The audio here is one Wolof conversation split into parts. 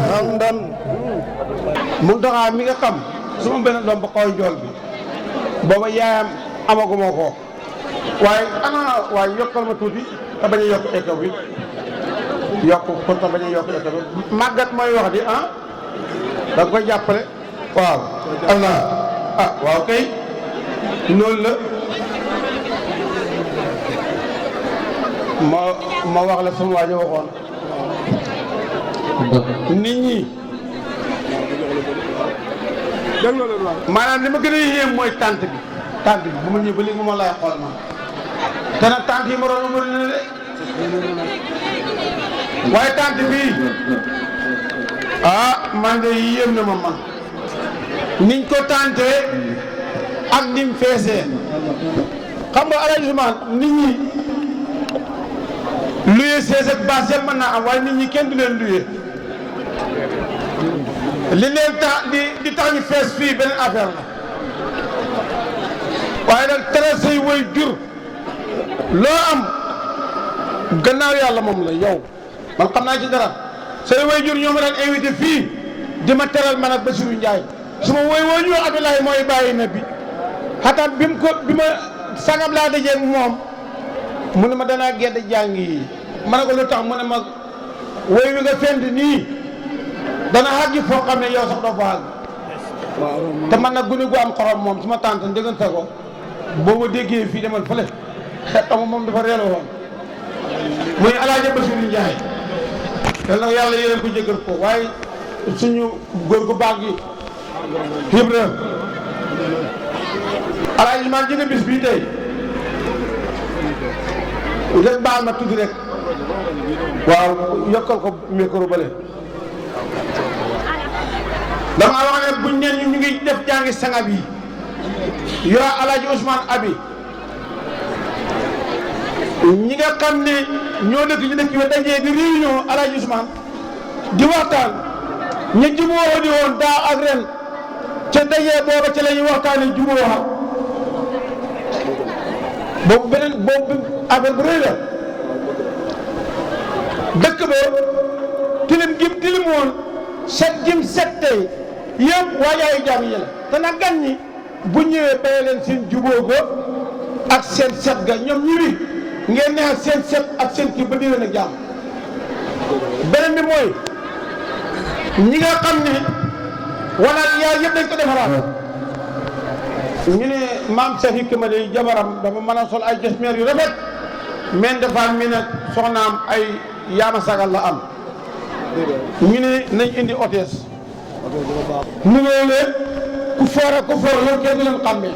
hamdan Muntaxa mi nga xam suma benn doom ba koy njool bi booba yaayam amaguma ko waaye waaye yokkal ma tuuti te bañ a yokk écho bi yokk pour te bañ a yokk écho bi màggat mooy wax di da nga koy jàppale waaw Allah waaw kay loolu la ma wax la sama waajo waxoon nit ñi maanaam li ma gën a yéem mooy tànt bi bu ma ñëw ba léegi ma lay xool man te nag tànt yi ma doon amari na de waaye tànt bii man de yéem na ma man niñ ko tàntee ak nim feesee xam nga arrangement nit ñi luye sees ak baas yëpp mën naa am waaye nit ñi kenn du leen luye li leen tax di tax ñu fees fii beneen affaire la waaye nag tere say way jur loo am gannaaw yàlla moom la yow man xam naa ci dara say way jur ñoo ma daan invité fii di ma teral man ak Bassirou Ndiaye su ma woy woo ñu wax Abdoulaye mooy bàyyi na bi xataa bi ma sangam laa dajeeg moom mu ne ma danaa gedd jàng yi ma ne ko lu tax mu ne ma woy wi nga fent nii dana xàggi foo xam ne yow sax doo fa àgg te man nag gune gu am xorom moom su ma tànt ndégante ko boo ma déggee fii demal fële xam moom dafa reelu woon muy Alaaji Bassirou Ndiaye yal na yàlla yéen ko jéggal ko waaye suñu góor gu baax gi Ibra Alaaji maa jëga bis bii tey ngeen baal ma tudd rek waaw yokkal ko micro bale damaa wax ne buñ neen ñu ngi def jàngi sangab yi yoo Alaaji Ousmane Abi ñi nga xam ne ñoo dëkk ñu dëkk bi dajee di réunion Alaaji Ousmane di waxtaan ña jubóo di woon daaw ak ren ca dajee booba ci la ñuy waxtaanee jubóo xam boobu affaire bu rëy la dëkk ba tilim gim tilim woon set gim set tey yëpp waajaayu jaam yi la te nag gan ñi bu ñëwee baye leen seen jubóo ga ak seen set ga ñoom ñiwi ngeen neexal seen set ak seen kii ba déwén ak jàmm beneen bi mooy ñi nga xam ne wala yaa yëpp dañ ko defaraat ñu ne maam Cheikh Hikma day jabaram dafa mën a sol ay jasmeer yu rafet men dafa mi nag soxnaam ay yaama sagal la am ñu ne nañ indi hôtesse mu ngi leen ku foor ak ku foor loolu kenn du leen xàmmee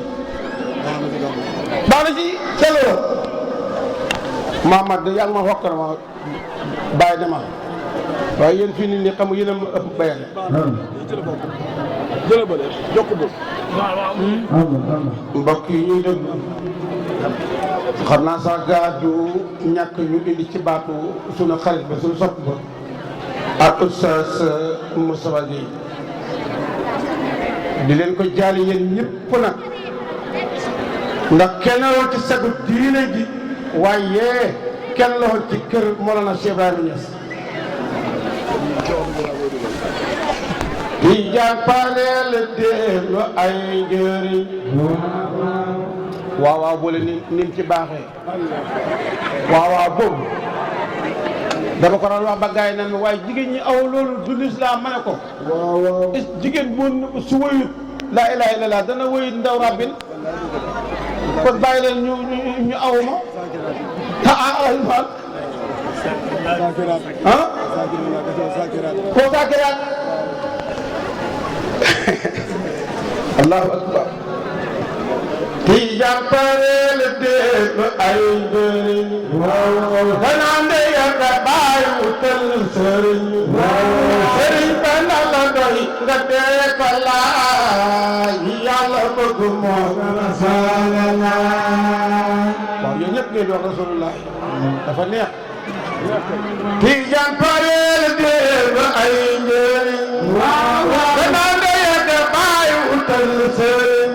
baax na ci selo Mamad yaa ngi ma xokk na ma bàyyi dama waaye yéen fii nit ñi xam yéen a ma ëpp bayale mbokk yi ñuy déglu xam naa sax gaa du ñàkk ñu indi ci baatu sunu xarit ba sunu sopp ba ak Oustaz Moustapha Gueye di leen ko jaali yéen ñëpp nag ndax kenn la ci sagu diine ji waaye kenn la ci kër Mawlana Cheikh Ibrahima Niass di jàppaleel dellu ay njëriñ waaw waaw boole nin ci baaxee waaw waaw boobu dama ko doon wax ba gars yi nan waaye jigéen ñi aw loolu du lislaam ma ne ko waaw jigéen bu su wëyut laa ilaaha illallaah dana wëyut ndaw rabbin kon bàyyi leen ñu aw ma alfal koo saakiraat allahu akbar ti jàppaleel dellu ay njëriñ danaa ndeyaka bàyyi wutal sëriñ sëriñ ba na la doy nga dee ko laaj yàlla bëgg moo rasulullah waaw yéen ñëpp ngeen wax rasulullah dafa neex ti jàppaleel dellu ay njëriñ danaa ndeyaka bàyyi wutal sëriñ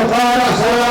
Rasul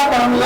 Thank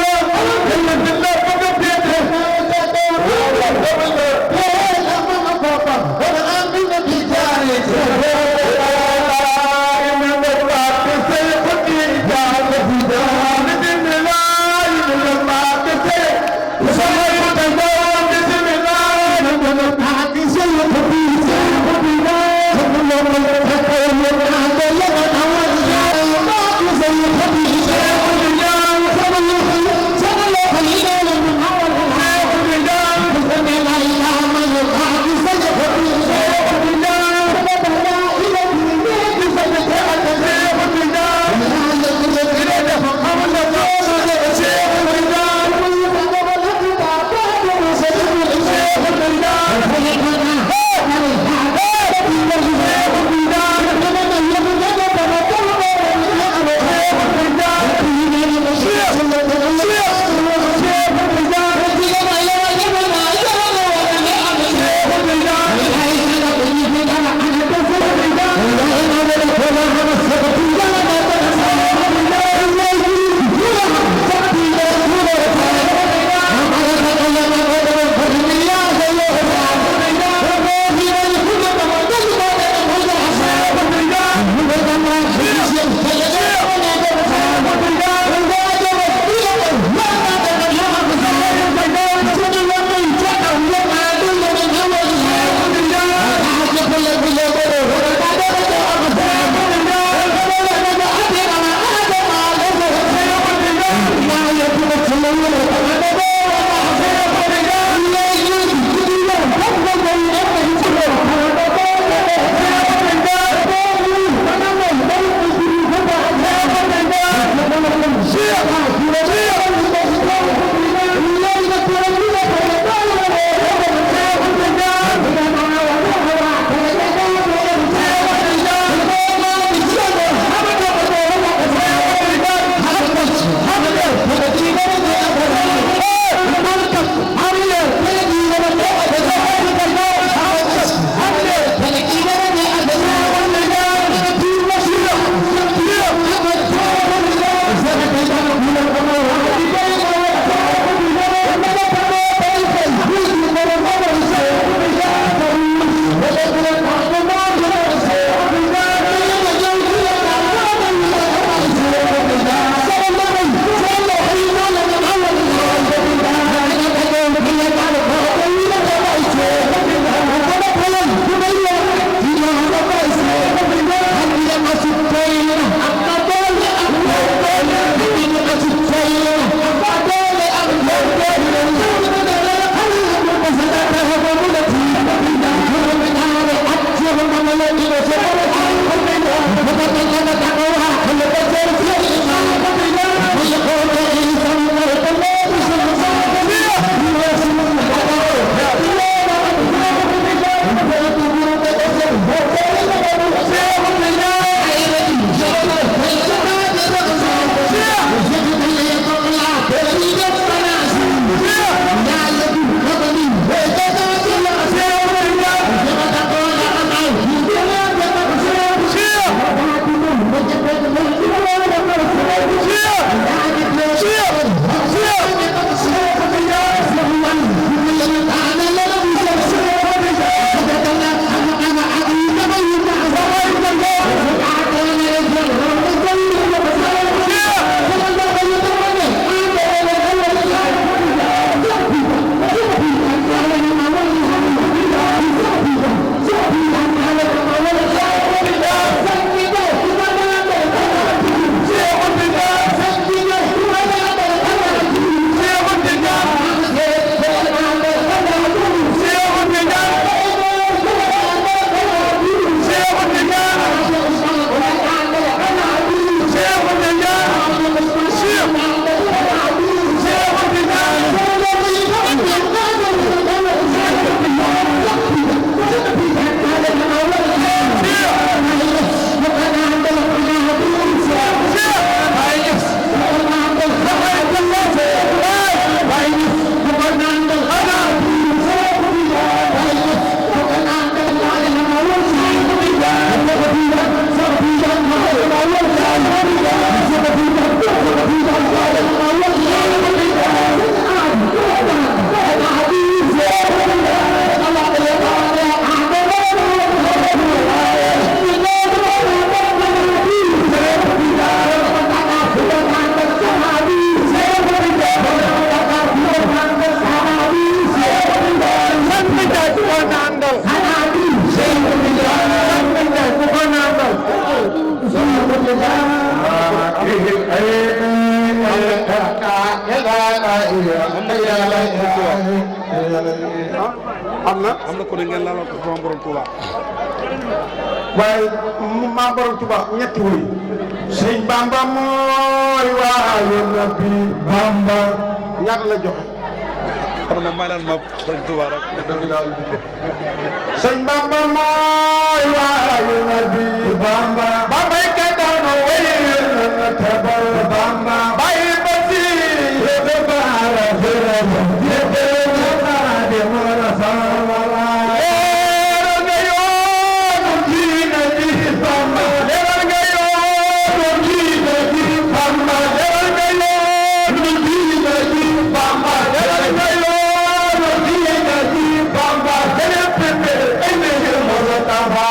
you. am na ko ne ngeen laalal ko sama borom Touba. waaye maa borom Touba ñetti wuy sëñ Bamba mooy waaye Nabi Bamba ñaata la joxe xam na may naan ma sëñ Touba rek. sëñ Bamba mooy waaye Nabi Bamba Bamba ka daano wéy na tabal Bamba bàyyi ba si yébe baara fere yébe na de mara sawala leeral nga yoonu diina ji Bamba leeral nga yoonu diina ji Bamba leeral nga yoonu diina ji Bamba leeral nga yoonu diina ji Bamba dene pepe ene mara tafa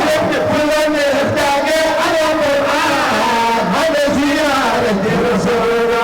lepp fulane stage ala Qur'an hada ziyara de rasulullah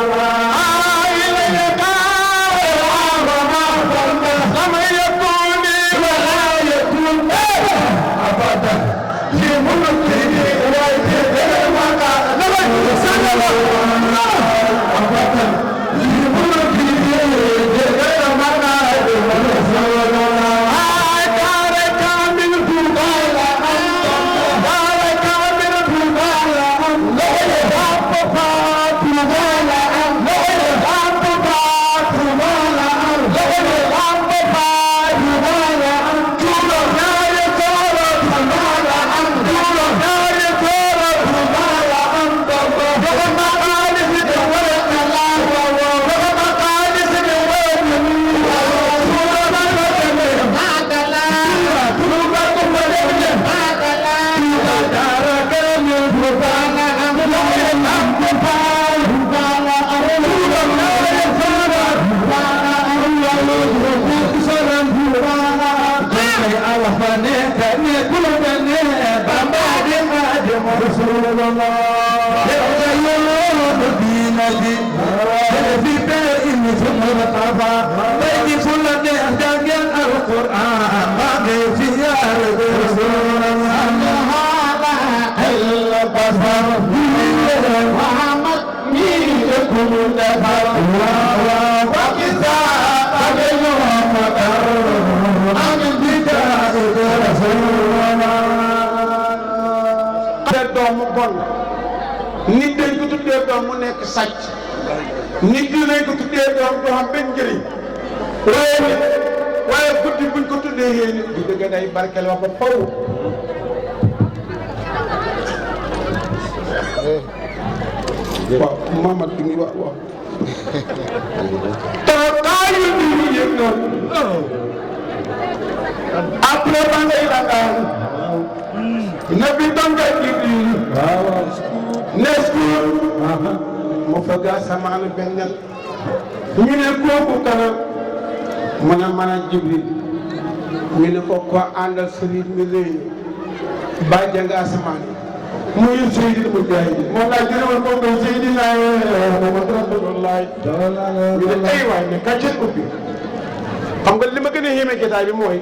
doomu bon nit dañ ko tuddee doom mu nekk sàcc nit ñi dañ ko tuddee doom du xam benn njëriñ waaye guddi buñ ko tuddee yéen nit bu dëgg day barkeel wax ba faw waaw Mamadou bi ngi wax waaw tookaay yi ñu yëg noonu après ba ngay dangaan nabi danga Jibril nesku mu fëgg asamaan bennel ñu ne kooku kana mën a Jibril ñu ne ko àndal sëriñ mi léegi ba jàng asamaan muy Seydil Mujahid moom laa jëlee woon moom mooy Seydina Muhammad Rasulullah ñu ne ay waay ne kàcceel ubbi xam nga li ma gën a yéeme jotaay bi mooy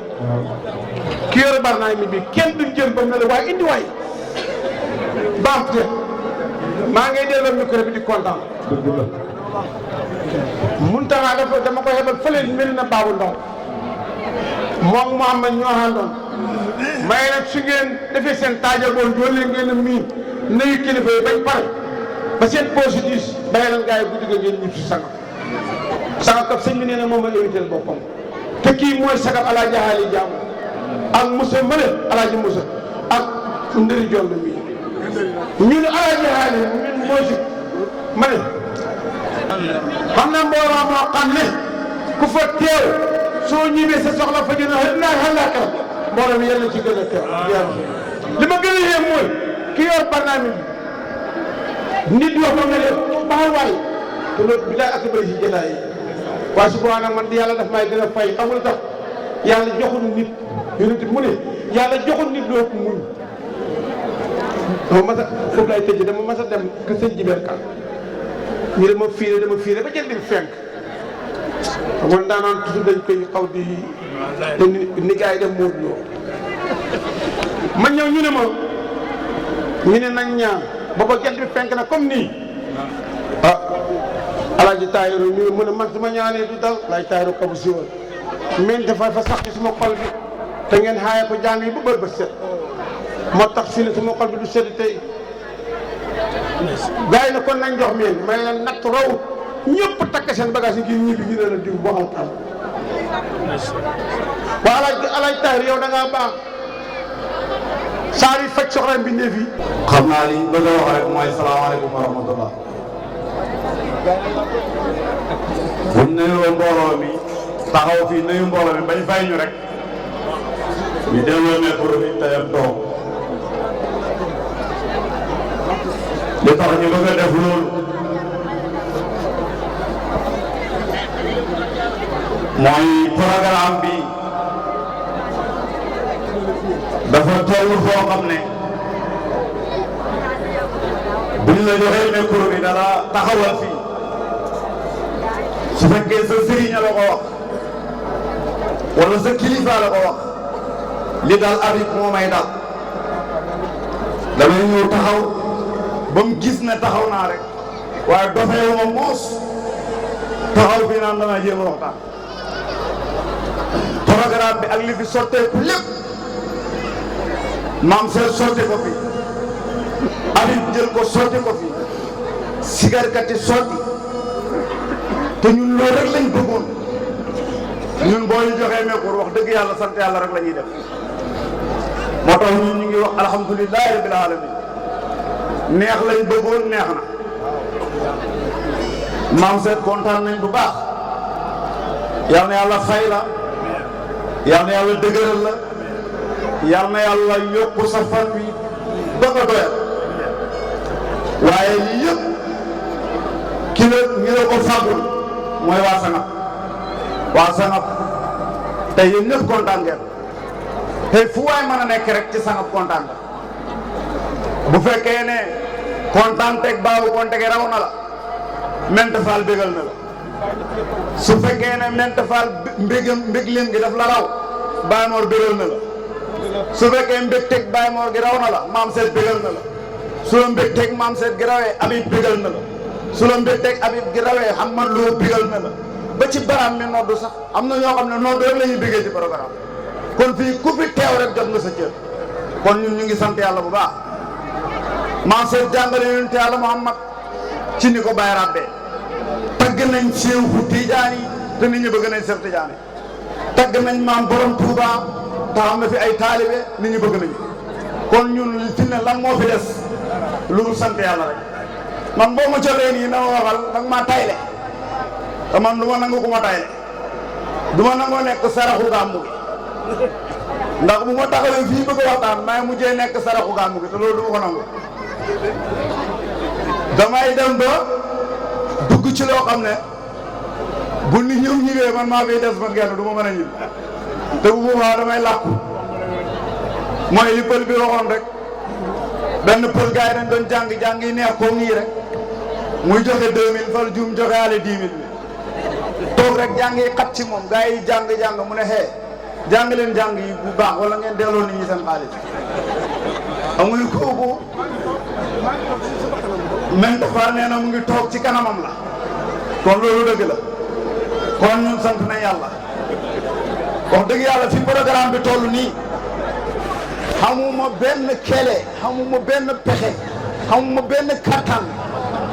ki yor barnaay mi bi kenn duñ jël ba mu ne la waaye indi waay baam te maa ngay delloo micro bi di kontaan Muntaxa dafa dama ko xebal fële mel na baabu ndaw moom Mouhamad ñoo àndoon may nag su ngeen defee seen taajaboon doon leen ngeen a miin nuyu kilifa yi bañ pare ba seen poche diis bàyyi leen gars yi guddi ga ngeen ñib si sanga kap sëñ bi nee na moom a invité boppam te kii mooy sagab alaaji Haali Jaamu ak Moussa Mbale alaaji Moussa ak ndëri jond mi ñu ne alaaji Haali min mooy si ma ne xam na mbooloo moo xam ne ku fa teew soo ñibbee sa soxla fa jëna naa xalaakara mbooloo mi yàlla ci gën a teew li ma gën a yéem mooy ki yor barnaamij bi nit yoo xam ne de baax waay te loolu bi daay ak bëri si jëlaay yi waaye su boobaa nag man di yàlla daf may gën a fay xamul tax yàlla joxul nit yonent mu ne yàlla joxul nit loo ko muñ dama mas a foofu lay tëjee dama mas a dem que sëñ Jiber Kan ñu dama fiire ba jël bi fenk man daanaan toujours dañ koy xaw di te ni gars yi def moo loo ma ñëw ñu ne nañ ñaan booba jant bi fenk na comme nii Alaaji Taayiru ñu mu ne man su ma ñaanee du dal laaj Taayiru kabu si woon men dafa fa sax ci suma xol bi te ngeen xaaye ko jàng yi ba bër ba set moo tax fii ne suma xol bi du sedd tey gars yi ne kon nañ jox meen may leen natt raw ñëpp takk seen bagage yi ngir ñibbi ñu ne la diw boo xam waaw Alaaji Taayiru yow da ngaa baax saa yi faj soxla mbindeef yi. xam naa li bëgg a wax rek mooy salaamaaleykum wa rahmatullah. buñ nuyoo mbooloo mi taxaw fii nuyu mbooloo mi bañ fay ñu rek ñu delloo micro bi te dem toog li tax ñu bëgg a def loolu mooy programme bi dafa toll foo xam ne buñ la joxee micro bi dara taxawal fii su fekkee sa sëriñ la ko wax wala sa kilifa la ko wax li daal Habib moo may dal damay ñëw taxaw ba mu gis ne taxaw naa rek waaye dofeewu ma moos taxaw fii naan damay jéem a waxtaan programme bi ak li fi sotteeku lépp maam seet sotti ko fi Habib jël ko sotti ko fi sigarkati sotti te ñun loolu rek lañ bëggoon ñun boo ñu joxee mekkoor wax dëgg yàlla sant yàlla rek la ñuy def moo tax ñun ñu ngi wax alhamdulilahi rabbil alamin neex lañ bëggoon neex na maam seet kontaan nañ bu baax yal na yàlla fay la yal na yàlla dëgëral la yal na yàlla yokku sa fan wi ba nga doyal waaye lii yëpp ki la ñi la ko fàggul mooy waa Sangap te yéen ñëpp kontaan ngeen te fu waay mën a nekk rek ci Sangap kontaan nga bu fekkee ne kontaan teg baabu konte gi raw na la Ment Fall bégal na la su fekkee ne Ment Fall mbég leen gi daf la raw Baye Mor bégal na la su fekkee mbég teg Baye Mor gi raw na la maam seet bégal na la su la mbég teg maam seet gi rawee Habib bégal na la su la mbég teg Habib gi rawee xam man loo bégal na la ba ci baraam mi noddu sax am na ñoo xam ne noddu rek la ñuy béggee ci programme kon fii ku fi teew rek jot nga sa cër kon ñun ñu ngi sant yàlla bu baax maam seet jàngale yonent yàlla Muhammad ci ni ko Baye Rabbe tagg nañ Seexu Tijaan yi te nit ñi bëgg nañ Seex Tijaan yi tagg nañ maam borom Touba te xam na fi ay taalibe nit ñi bëgg nañu kon ñun fi ne lan moo fi des lu sant yàlla rek man boo ma colee nii na ma waxal nag maa tayle te man du ma nangu ku ma tayle du ma nangoo nekk saraxu gàmmu gi ndax bu ma taxawee fii bëgg a waxtaan maay mujjee nekk saraxu gàmmu gi te loolu du ma ko nangu damay dem ba dugg ci loo xam ne bu nit ñëw ñibee man maa fiy des man genn du ma mën a ñib te bu boobaa damay làkku mooy li pël bi waxoon rek benn pël gars yi dañ doon jàng yi neex ko nii rek muy joxe 2000 fal jum joxe ale 10 000 toog rek jàng yi xat ci moom gars yi jàng mu ne xee jàng leen jàng yi bu baax wala ngeen delloo nit ñi seen xaalis amuñu kooku Ment Fall nee na mu ngi toog ci kanamam la kon loolu dëgg la kon ñun sant nañ yàlla wax dëgg yàlla fi programme bi toll nii xamuma benn kele xamuma benn pexe xamuma benn kattan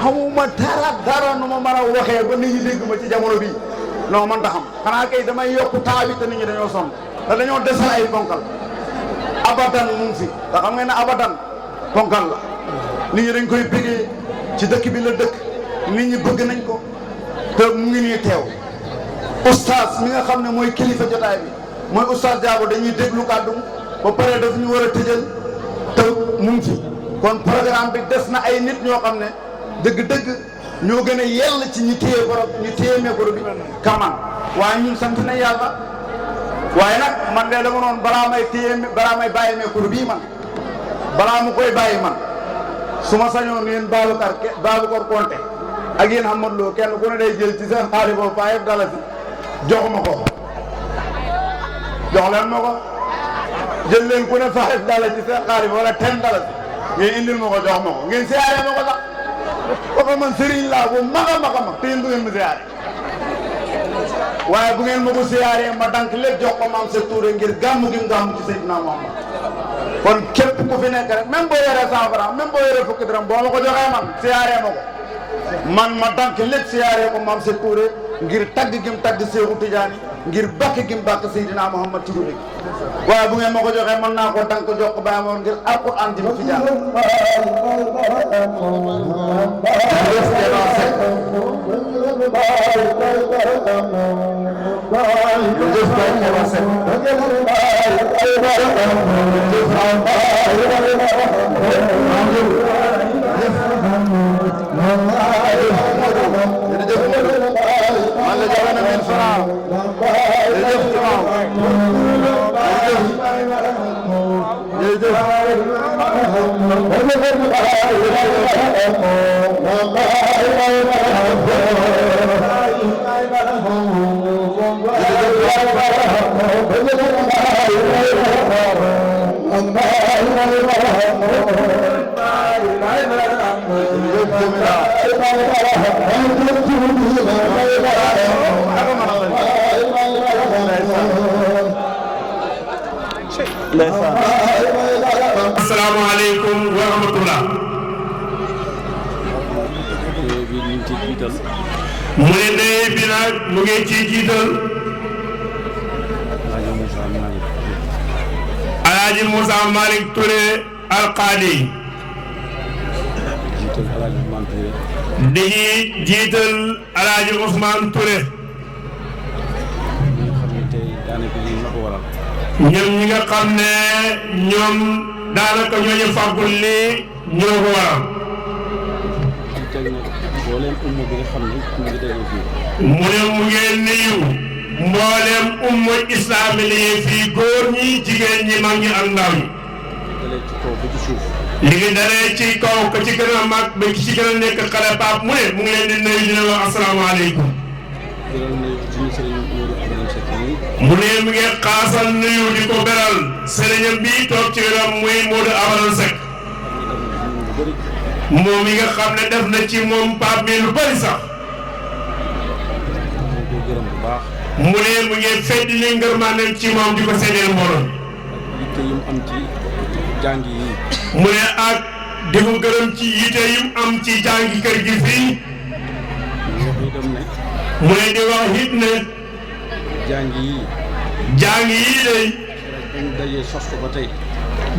xamuma dara nu ma mën a waxee ba nit ñi dégg ma ci jamono bii non man ta xam xanaa kay damay yokku taa bi te nit ñi dañoo sonn te dañoo desal ay ponkal abadan mu ngi fi te xam ngeen ne abadan ponkal la nit ñi dañ koy bëggee ci dëkk bi la dëkk nit ñi bëgg nañ ko te mu ngi nii teew oustaz mi nga xam ne mooy kilifa jotaay bi mooy oustaz Diabo dañuy déglu kàddu ba pare daf ñu war a tëjal te mu ngi fi kon programme bi des na ay nit ñoo xam ne dëgg-dëgg ñoo gën a yell ci ñi téye micro bi kaman waaye ñun sant nañ yàlla waaye nag man de dama noonu balaa may bàyyi micro bii man balaa mu koy bàyyi man su ma sañoon yéen Babacar Konté ak yéen Amadou Lo kenn ku ne day jël ci seen xaalis boobu $5 jox ma ko jox leen ma ko jël leen ku ne $5 ci seen xaalis wala $10 ngeen indil ma ko jox ma ko ngeen siyaaree ma ko sax kooku man sëriñ laa bu mag a mag te yéen du ngeen ma siyaare waaye bu ngeen ma ko siyaaree ma dank lépp jox ko maam Seck Touré ngir gàmm gi mu gàmm ci Seydina Muhammad kon képp ku fi nekk rek même boo yoree 100 francs même boo yoree fukki dërëm boo ma ko joxee man siyaaree ma ko man ma dank lépp siyaaree ko maam Seck Touré ngir tagg gi mu tagg Seexu Tijaani ngir bakk gi mu bakk Seydina Muhammad ci guddi waaye bu ngeen ma ko joxee mën naa ko dank jox ko bàyyi ma ngir alquran ji ma fi jaar asalaamaaleykum wa rahmatullah. mu ne nee bi nag mu ngi ciy jiital Alaaji Moussa Malick Touré alqaadi di jiital Alaaji Ousmane Touré ñoom ñi nga xam ne ñoom daanaka ñooñu fàggul lii ñoo ko waral mu ne mu ngeen nuyu mboolem umma islaami li fii góor ñi jigéen ñi mag ñi ak ndaw ñi li ngi dalee ci kaw ka ci gën a mag ba ki ci gën a nekk xale paap mu ne mu ngi leen di nuyu dina wax asalaamaaleykum mu ne mu ngi xaasal nuyu di ko beral sëriñam bi toog ci wetam muy Modou Abadan Seck moom mi nga xam ne def na ci moom paap mi lu bari sax mu ne mu ngi fedd li ngërmaaneem ci moom di ko seedeel mbooloo mu ne ak di ko gërëm ci yite yu am ci jàngi kër gi fii mu ne di wax it ne jàngi yii day bañ dajee sos ko ba tey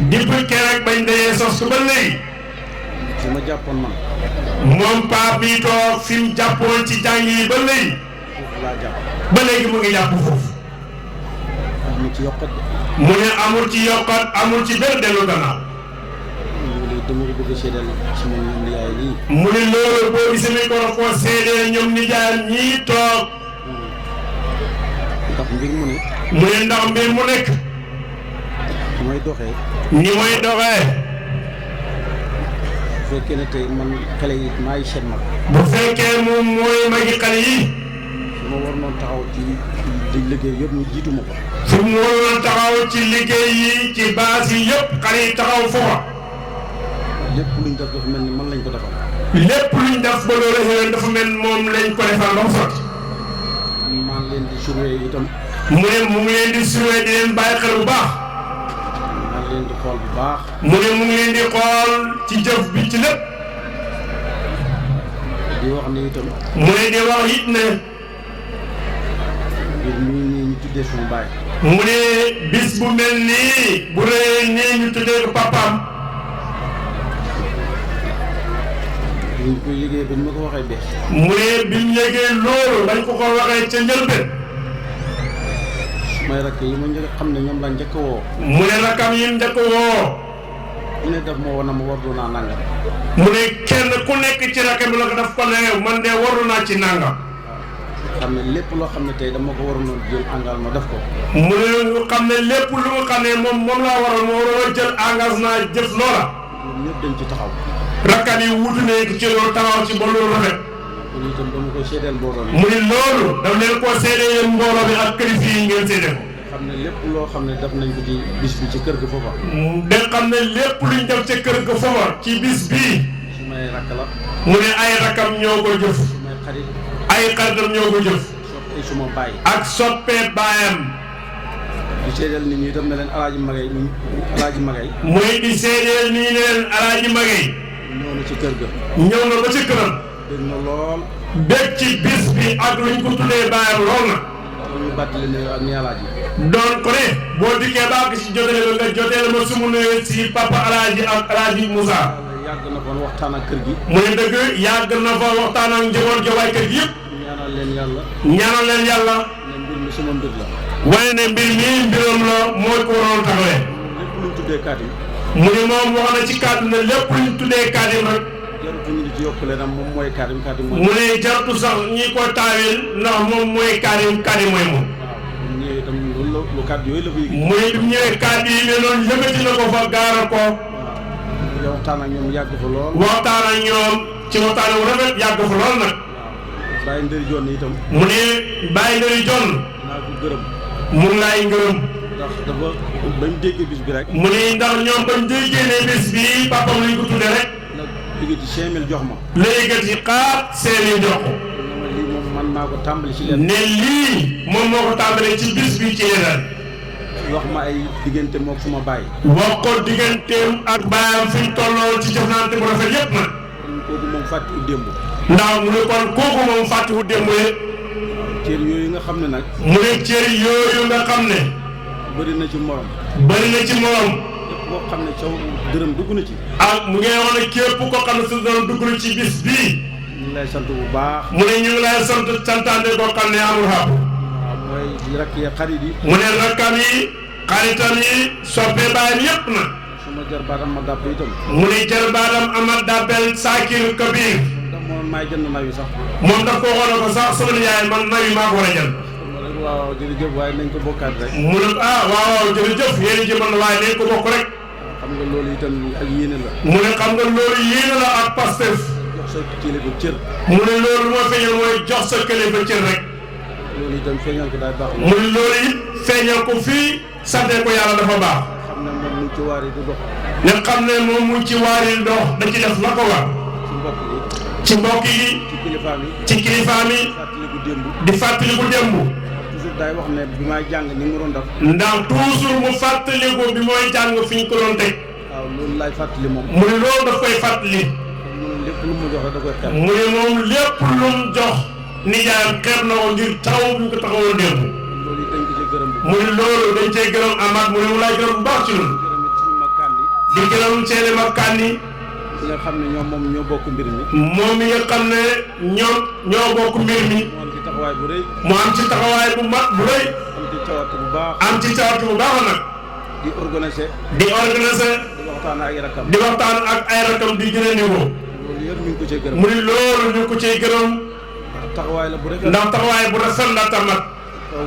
depuis keroog bañ dajee sos ko ba léegi fi ma jàppoon man moom paa bi toog fi mu jàppoon ci jàngi yi ba léegi foofu laa jàpp ba léegi mu ngi jàpp foofu mu ci yokkat mu ne amul ci yokkat amul ci benn dellu gannaaw dama ko bëgg a seedeel ci moom ñoom nijaay nii mu ne loolu boo gisee mi ko ko seedee ñoom nijaayam ñii toog ndax mbir mu ne mu ne ndax mbir mu nekk ni may doxee ni may doxee bu fekkee ne tey man xale yi maay seen mag bu fekkee moom mooy magi xale yi su ma war noon taxaw ci liggéey yëpp ñu jiitu ma ko fu mu waroon taxaw ci liggéey yi ci baas yi yëpp xale yi taxaw foofa lépp luñ def dafa mel ni man lañ ko defal lépp luñ def ba loolu xëyoon dafa mel moom lañ ko defal ba mu sotti maa ngi leen di surveiller itam mu ne mu ngi leen di surveiller di leen bàyyi xel bu baax maa ngi leen di xool bu baax mu ne mu ngi leen di xool ci jëf bi ci lépp di wax ni itam mu ne di wax it ne mbir mii nii ñu tuddee suñu baay mu ne bis bu mel nii bu rëyee nii ñu tuddee ko papaam ñu koy liggéey ba ñu ma ko waxee bees mu ne biñ liggéey loolu dañ ko waxee ca njëlbeen su may rakk yi ma njëkk xam ne ñoom la njëkk woo mu ne rakam yi njëkk woo mu ne daf ma woon na ma war doon naa nangam mu ne kenn ku nekk ci rakam la ko daf ko ne man de waru naa ci nangam xam ne lépp loo xam ne tey dama ko waroon a jël engagement def ko mu ne xam ne lépp lu nga xam ne moom laa waroon moo waroon a jël engagement jëf loola ñoom ñëpp dañ ci taxaw rakam yi wutu ne ci loolu taxaw ci ba loolu rafet kon itam dama koy seedeel mbooloo mi mu ne loolu daf leen koo seede yéen mbooloo bi ak kër yi ngeen seede ko xam ne lépp loo xam ne def nañ ko ci bis bi ci kër ga foofa da xam ne lépp luñ def ca kër ga foofa ci bis bii su may rakk la mu ne ay rakam ñoo ko jëf. sumay xarit. ay xaritam ñoo ko jëf. soppee suma baay. ak soppee baayam. di seedeel nit ñi itam ne leen alaaji magay. muy di seedeel nit ñi ne leen alaaji magay. ñëw na ci kër ga. ñëw na ba ci këram. dégg na lool. bég ci bis bi ak luñ ko tuddee baayam lool na. ñu bàttali ne ak ni alaaji. doon ko ne boo dikkee ba ak si jotee la nga jotee la ma sumu ne si papa alaaji ak alaaji Moussa. yàgg na fa waxtaan ak kër gi. mu ne dëgg yàgg na fa waxtaan ak njaboot gi waaye kër gi yëpp. ñaanal leen yàlla. ñaanal leen yàlla. ne mbir mi sama mbir la. waaye ne mbir mi mbiram la mooy ko waroon taxawee. lépp luñ tuddee kàddu yi. mu ne moom wax na ci kàddu ne lépp luñ tuddee kàddu rek. jaratu ñu di ci yokk leen moom mooy kàddu mooy. mu ne jaratu sax ñi ko taawil ndax moom mooy kàddu mooy moom. waaw ñëwee itam loolu lu kàddu yooyu la fa yëg. mu ne bi mu ñëwee kàddu yi ne noonu yëkkati na ko fa gaaral ko. waaw waxtaan ak ñoom yàgg fa lool. waxtaan ak ñoom ci waxtaan wu rafet yàgg fa lool nag. waaw bàyyi ndëri joon itam. mu ne bàyyi ndëri jon. naa ko gërëm. mu ngi laay ngërëm. ndax dafa bañ déggee bis bi rek. mu ne ndax ñoom bañ déggee ne bis bi papam lañ ko tuddee rek. nag yëkkati 5000 jox ma. la yëkkati xaar seeni jox ko. lii moom man maa ko tàmbali ci leen. ne lii moom moo ko tàmbalee ci bis bi ci yeneen. wax ma ay diggante mook suma baay. wax ko digganteem ak baayam fi ñu tolloo ci jëflante bu rafet yépp nag. kon kooku moom fàttiwu démb. ndax mu ne kon kooku moom fàttiwu démb yëpp. cër yooyu nga xam ne nag. mu ne cër yooyu nga xam ne. bëri na ci morom. bëri na ci morom. képp koo xam ne caw dërëm dugg na ci. ak mu ngi wax ne képp koo xam ne sa dërëm dugg na ci bis bii. ñu ngi lay sant bu baax. mu ne ñu ngi lay sant santaande koo xam ne amul xaar. waaw mooy rakk ya xarit yi. mu ne rakkam yi xaritam yi soppee baayam yépp na. suma jarbaatam ma dàpp itam. mu ne jarbaatam Amad Dabel Sakir Kabir. ndax moom maay jënd naw yi sax. moom daf ko waxoon ko sax sama yaay man naw yi maa ko war a jël. waaw jërëjëf waaye nañ ko bokkaat rek. mu ne waaw jërëjëf yéen a jëmal waaye nañ ko bokk rek. xam nga loolu itam ak yéene la. mu ne xam nga loolu yéene la ak Pastef. jox sa kilifa cër. mu ne loolu moo feeñal mooy jox sa kilifa cër rek. loolu itam feeñal ko daay baax. mu ne loolu it feeñal ko fii sante ko yàlla dafa baax. xam ne moom mu ci waar yi du dox. nga xam ne moom mu ci waar yi dox da ci def la ko war. ci mbokk yi. ci mbokk yi. ci kilifaam yi. ci kilifaam yi. fàttaliku démb. di fàttaliku démb. toujours daay wax ne bi may jàng ni mu doon def. ndax toujours mu fàttaliku bi mooy jàng fi ñu ko doon teg. waaw loolu laay fàttali moom. mu ne loolu daf koy fàttali. mu ne lépp lu mu jox rek da koy xeeb. mu ne moom lépp lu mu jox nijaayam xeeb na ko ngir taxaw bu ñu ko taxawoon démb. loolu it dañ ko ci gërëm bu mu ne loolu dañ cee gërëm Amath mu ne mu laay gërëm bu baax ci ñun. gërëm it suñu makkaan yi. di gërëm seeni makkaan yi. ñi nga xam ne ñoom moom ñoo bokk mbir mi. moom mi nga xam ne ñoo bokk mbir mi. mu am ci taxawaay bu rëy. mu am ci taxawaay bu mat bu rëy. am ci cawarte bu baax. am ci cawarte bu baax nag. di organiser. di organiser. di waxtaan ak ay rakam. di waxtaan ak ay rakam di gën a niveau. loolu yëpp ñu ngi ko cee gërëm. mu ne loolu ñu ko ciy gërëm. taxawaay la bu rëy. ndax taxawaay bu rafet la tamat.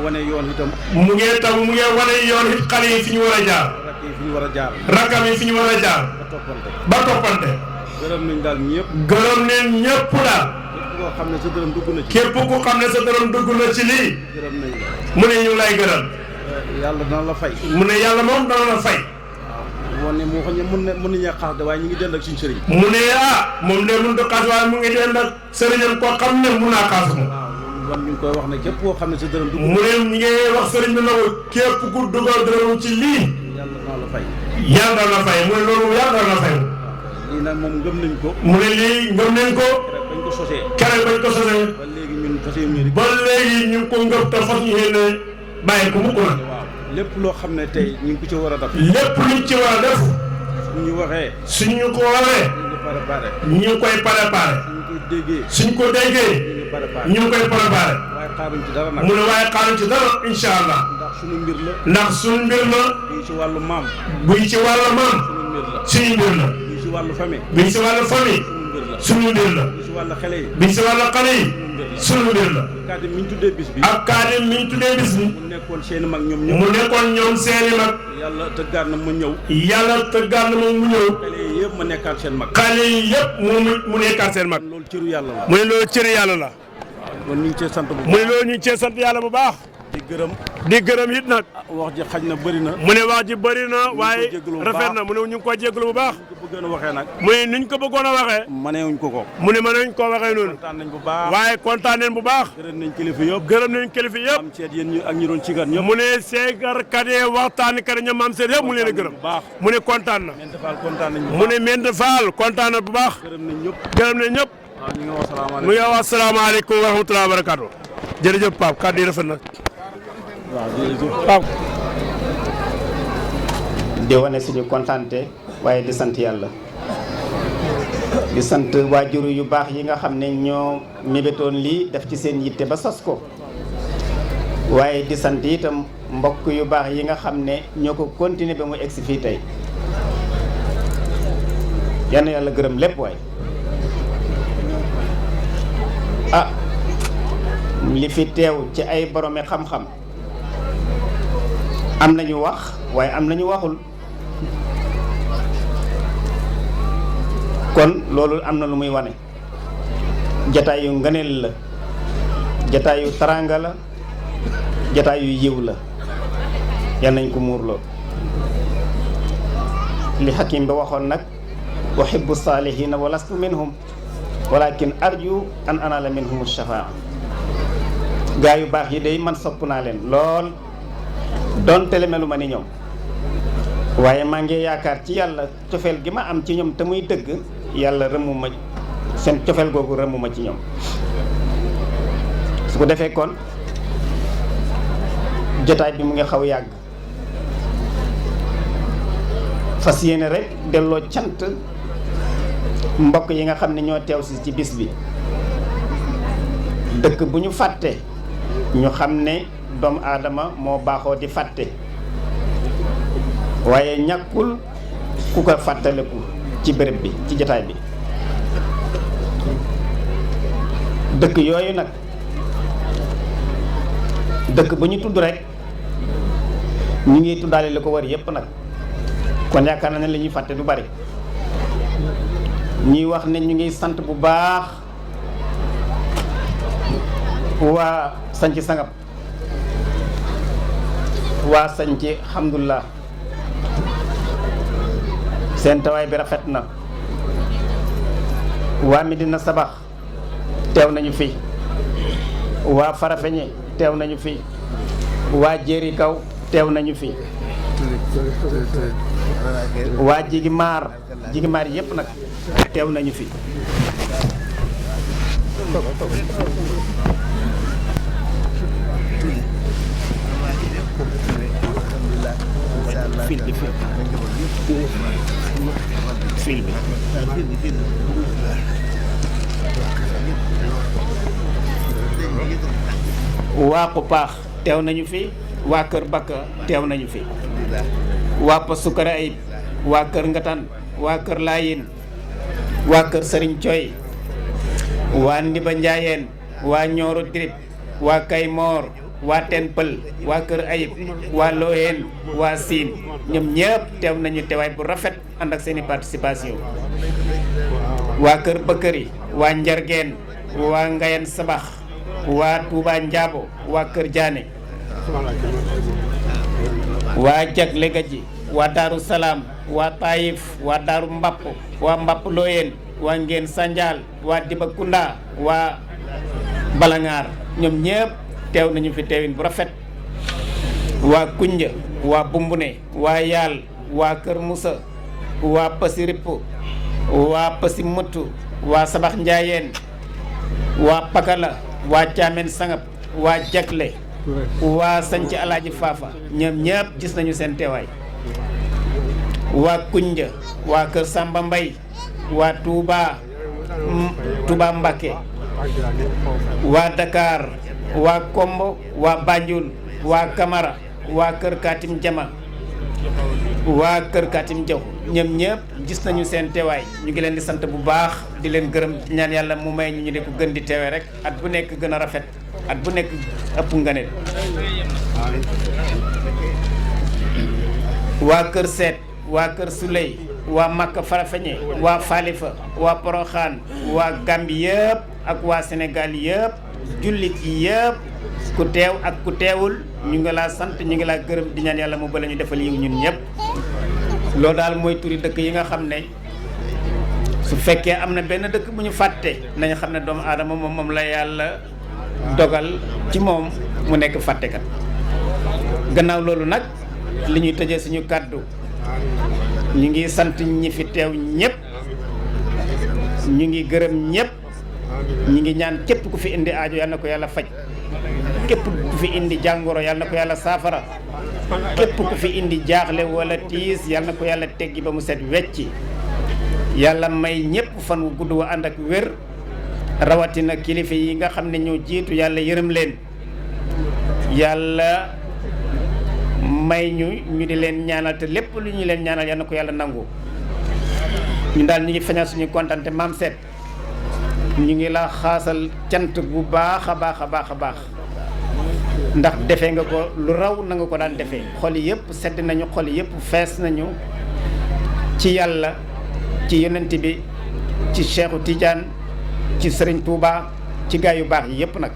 wane yoon itam. mu ngi wane yoon it xale yi fi ñu war a jaar. rakk yi fi ñu war a jaar. rakam yi fi ñu war a jaar. ba toppante. ba toppante. gërëm nañ daal ñëpp. gërëm neen ñëpp daal. képp koo xam ne sa dërëm dugg na ci. képp ku xam ne sa dërëm dugg na ci lii. gërëm nañ la. mu ne ñu ngi lay gërëm. yàlla dana la fay. mu ne yàlla moom dana la fay. waaw moo ne moo xam ne mën nañu xaas de waaye ñu ngi dend ak suñu sëriñ. mu ne moom de mënut a xaas waaye mu ngi dend ak sëriñam koo xam ne mun naa xaas moom. waaw loolu ñu ngi koy wax ne képp koo xam ne sa dërëm dugg. mu ne ñu ngi wax sëriñ bi nag képp ku dugal dërëm ci lii. yàlla dana la fay. yàlla dana la fay mu ne loolu yàlla dana la fay. lii nag moom ngëm nañ ko. mu ne lii ngëm nañ ko. keroog bañ ko sosee. keroog bañ ko sosee. ba léegi ñun fas yéene. ba léegi ñu ngi ko ngëm te fas yéene bàyyi ko mukk na. waaw lépp loo xam ne tey ñu ngi ko ci war a def. lépp luñ ci war a def. suñ ñu waxee. suñu ko waxee. ñu ngi préparé. ñu ngi koy préparé. suñ ko déggee. suñ ko déggee. ñu ngi préparé. ñu ngi koy préparé. waaye xaaruñ ci dara nag. mu ne waaye xaaruñ ci dara incha allah. ndax suñu mbir la. ndax suñu mbir la. bii ci wàllu maam. buy ci wàllu maam. suñu mbir la. suñu mbir la. bii ci wàllu famille. buy ci wàllu famille. suñu mbir la. suñu mbir la. bii ci wàllu xale yi. buy ci wàllu xale yi. suñu mbir la. kàddu mi ñu tuddee bis bi. ak kaadim mi ñu tuddee bis bi. mu nekkoon seeni mag ñoom ñëpp. mu nekkoon ñoom seeni mag. yàlla tëggaat na ma ñëw. yàlla tëggaat na moom mu ñëw. xale yi yëpp ma nekkaat seen mag. xale yi yëpp mu nekkaat seen mag. loolu cëru yàlla la. mu ne loolu cëri yàlla la. kon ñu ngi cee sant bu mu ne loolu ñu ngi cee sant yàlla bu baax. di gërëm it nag. wax ji xaj na bëri na. mu ne wax ji bëri na waaye rafet na mu ne ñu ngi ko jégalu bu baax. mu ne niñ ko bëggoon a waxee. mënewuñ ko. mu ne mënewuñ koo waxee noonu. kontaan nañ bu baax waaye kontaan nañ bu baax. gërëm nañ kilifa yëpp. gërëm nañ kilifa yëpp. am seet yéen ak ñi doon cigar ñëpp. mu ne seegarkat yi waxtaankat yi ñoom am seet yëpp mu leen a gërëm. mu ne kontaan na. mu ne Mente Fall kontaan na bu baax. gërëm nañ ñëpp. mu ngi wax asalaamaaleykum wa rahmatulah wa barakaatu. jërëjëf Pape kàddu yi rafet na. waaw jërëjëf Pape. di wane suñu kontaante waaye di sant yàlla di sant waajur yu baax yi nga xam ne ñoo mébétoon lii def ci seen yitte ba sos ko waaye di sant itam mbokk yu baax yi nga xam ne ñoo ko continuer ba mu egsi fii tey yal na yàlla gërëm lépp waay li fi teew ci ay boromi xam-xam am nañu wax waaye am nañu waxul kon loolu am na lu muy wane jataay yu ngëneel la jataay yu taranga la jataay yu yiw la yal nañ ko muurloo li Hakim ba waxoon nag uhibbu saalihiina wa lastu minhum walakin arju an anala minhum shafaa gaa yu baax yi day man sopp naa leen lool doonte le melu ma ni ñoom waaye maa ngi yaakaar ci yàlla cofeel gi ma am ci ñoom te muy dëgg yàlla rëmmu ma seen cofeel googu rëmmu ma ci ñoom su ko defee kon jotaay bi mu ngi xaw yàgg fas yéene rek delloo cant mbokk yi nga xam ne ñoo teew si ci bis bi dëkk bu ñu fàtte ñu xam ne doomu aadama moo baaxoo di fàtte waaye ñàkkul ku ko fàttaliku ci béréb bi ci jotaay bi dëkk yooyu nag dëkk bu ñu tudd rek ñu ngi tuddaale li ko war yépp nag kon yaakaar na ne li ñuy fàtte du bari ñuy wax ne ñu ngi sant bu baax waa sanc sangab waa sanc alhamdulilah seen tawaay bi rafet na waa Medina Sabax teew nañu fi waa Farafeñe teew nañu fi waa Jéeri Kaw teew nañu fi waa Jigimaar yépp nag teew nañu fi fil bi waa Kupaax teew nañu fi waa Kër Bakka teew nañu fi waa Pasukara Ayib waa Kër Ngatan waa Kër Laayin waa Kër Sëriñ Coy waa Ndiba Njaayeen waa Ñooro Dirib waa Kaymoor waa Teen Pël waa Kër Ayib waa Looyeen waa Siin ñoom ñëpp teew nañu teewaay bu rafet ànd ak seeni participation waa Kër Bëkkëri waa Njargeen waa Ngayen Sabax waa Touba Njaabo waa Kër Jaane waa Jagle Gaji waa Daaru Salaam waa Taayif waa Daaru Mbapp waa Mbapp Looyeen waa Ngeen Sanjaal waa Dibakunda waa Balangaar ñoom ñëpp teew nañu fi teewin bu rafet waa Kunja waa Bumbune waa Yaal waa Kër Musa waa Pasi Ripp waa Pasi Mëttu waa Sabax Njaayeen waa Pakala waa Caameen Sangab waa Jagle waa Sanc Alaaji Faafa ñoom ñëpp gis nañu seen teewaay waa Kunja waa Kër Samba Mbay waa Touba Mbakke waa Dakar waa Kombo waa Banjul waa Kamara waa Kër Katim Jama waa Kër Katim Jaw ñoom ñëpp gis nañu seen teewaay ñu ngi leen di sant bu baax di leen gërëm ñaan yàlla mu may ñu di ko gën di teewee rek at bu nekk gën a rafet at bu nekk ëpp nganeel waa Kër Seet waa Kër Suley waa Makka Farafeñe waa Falifa waa Poroxaan waa Gambi yëpp ak waa Sénégal yëpp jullit yi yëpp ku teew ak ku teewul ñu ngi laa sant ñu ngi laa gërëm di ñaan yàlla mu bala ñu defal yiw ñun ñëpp. loolu daal mooy turi dëkk yi nga xam ne su fekkee am na benn dëkk bu ñu fàtte nañu xam ne doomu aadama moom la yàlla dogal ci moom mu nekk fàttekat. gannaaw loolu nag li ñuy tëjee suñu kàddu ñu ngi sant ñi fi teew ñëpp ñu ngi gërëm ñëpp ñu ngi ñaan képp ku fi indi aajo yal na ko yàlla faj, képp ku fi indi jàngoro yal na ko yàlla saafara, képp ku fi indi jaaxle wala tiis yal na ko yàlla teggi ba mu set wecci. yàlla may ñëpp fan wu gudd wa ànd ak wér, rawatina kilifa yi nga xam ne ñoo jiitu yàlla yërëm leen, yàlla may ñu di leen ñaanal te lépp lu ñu leen ñaanal yal na ko yàlla nangu. ñu daal ñu ngi feñal suñu kontante Mame Seck ñu ngi la xaasal cant bu baax a baax a baax a baax ndax defee nga ko lu raw na nga ko daan defee. xol yëpp sedd nañu, xol yëpp fees nañu ci yàlla, ci yonent bi, ci Cheikhu Tidiane, ci Serigne Touba, ci gaa yu baax yi yëpp nag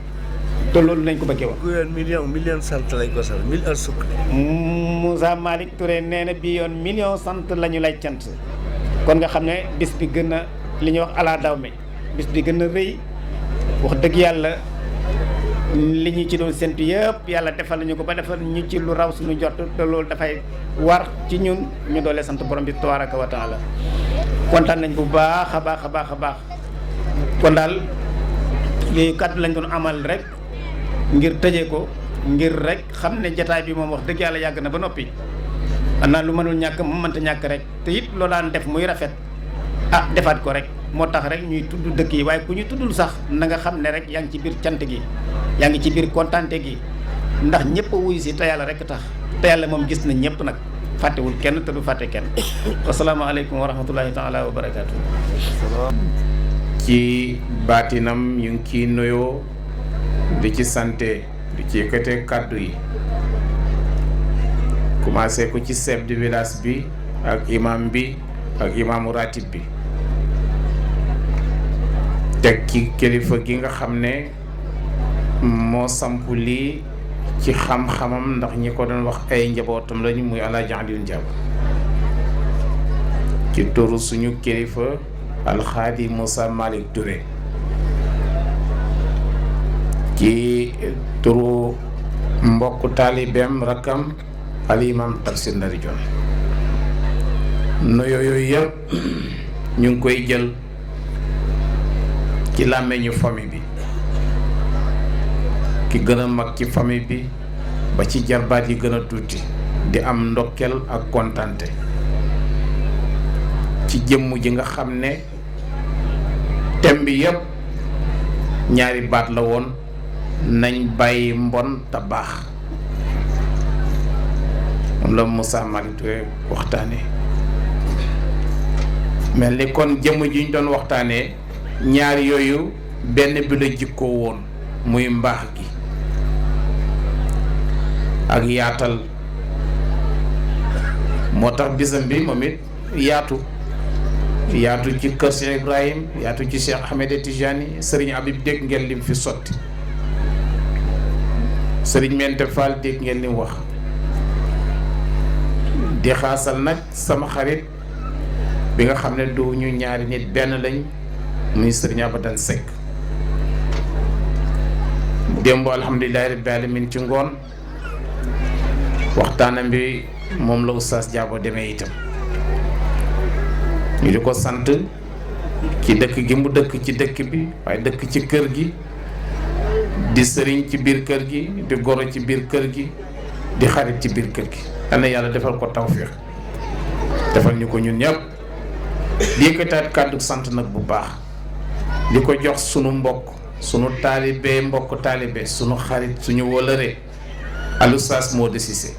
te loolu lañ ko bëggee woon. million sant lañ ko sant mille sukk. Moussa Malick Touré nee na bi yoon million sant la ñu lay cant. kon nga xam ne bis bi gën a li ñuy wax ala daw me bis bi gën a rëy wax dëgg yàlla li ñu ci doon séntu yëpp yàlla defal nañu ko ba defal ñu ci lu raw suñu jot te loolu dafay war ci ñun ñu doolee sant borom bi tabaraka wa taala. kontaan nañ bu baax a baax a baax a baax kon daal yooyu kàddu lañ doon amal rek ngir tëjee ko, ngir rek xam ne jataay bi moom wax dëgg yàlla yàgg na ba noppi. xanaa lu mënul ñàkk mu mënta ñàkk rek te it loo daan def muy rafet defaat ko rek moo tax rek ñuy tudd dëkk yi, waaye ku ñu tuddul sax na nga xam ne rek yaa ngi ci biir cant gi, yaa ngi ci biir kontante gi, ndax ñëpp a wuyu si te yàlla rek tax te yàlla moom gis na ñëpp nag fàttewul kenn te du fàtte kenn. asalaamaaleykum wa rahmatullahi taala wa barakaatu. ci baatinam ñu ngi ciy nuyoo di ci sante di ci yëkkatee kàddu yi. commencé ko ci chef de village bi ak imam bi ak imaamu ratib bi, teg ci kilifa gi nga xam ne moo samp lii ci xam-xamam ndax ñi ko doon wax ay njabootam lañu muy Alaaji Alioune Diabo, ci turu suñu kilifa alxaadi Moussa Malick Touré, ci turu mbokk taalibeem rakkam al imam Tafsir Ndari Dione. nuyoo yooyu yëpp ñu ngi koy jël ci làmmeñu famille bi, ki gën a mag ci famille bi ba ci jarbaat yi gën a tuuti, di am ndokkel ak kontante ci jëmm ji nga xam ne thème bi yëpp ñaari baat la woon: nañ bàyyi mbon te baax. moom la Moussa Malick Touré waxtaanee mel ni kon jëmm ji ñu doon waxtaanee ñaar yooyu benn bi la jikkoo woon, muy mbaax gi ak yaatal. moo tax bisam bi moom it yaatu ci kër Cheikh Ibrahim, yaatu ci Cheikh Ahmed Tijani. Serigne Habib dégg ngeen lim fi sotti, Serigne Mente Fall dégg ngeen lim wax. di xaasal nag sama xarit bi nga xam ne du ñu ñaari nit benn lañ, muy Serigne Abadan Seck. démb alhamdulilahi rabbil alamin ci ngoon waxtaanam bi moom la Oustaz Diabo demee itam ñu di ko sant ci dëkk gi mu dëkk ci dëkk bi, waaye dëkk ci kër gi, di sëriñ ci biir kër gi, di goro ci biir kër gi, di xarit ci biir kër gi. yal na yàlla defal ko tawfiix, defal ñu ko ñun ñëpp. di yëkkataat kàddu sant nag bu baax di ko jox sunu mbokk, sunu taalibe, mbokk taalibe, sunu xarit, suñu wëlëre al Oustaz Modou Cissé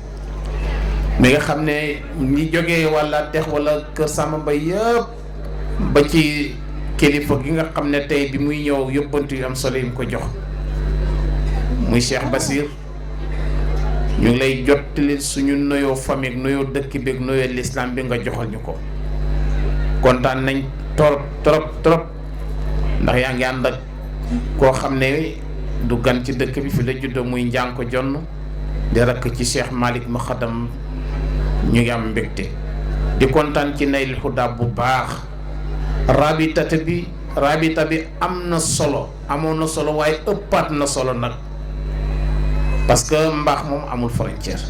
mi nga xam ne ñi jógee walla dex walla kër Samba Mbaye yëpp ba ci kilifa gi nga xam ne tey bi muy ñëw yóbbantu yu am solo yi mu ko jox muy Cheikh Basir. ñu ngi lay jottali suñu nuyoo famille, nuyoo dëkk bi ak nuyoo lislaam bi nga joxal ñu ko. kontaan nañ trop trop trop ndax yaa ngi ànd ak koo xam ne du gan ci dëkk bi fi la juddoo muy Njànko Jonn di rakk ci Cheikh Malick Maxadam ñu ngi am mbégte di kontaan ci Naylul Huda bu baax rabita bi am na solo amoon na solo waaye ëppaat na solo nag parce que mbaax moom amul frontière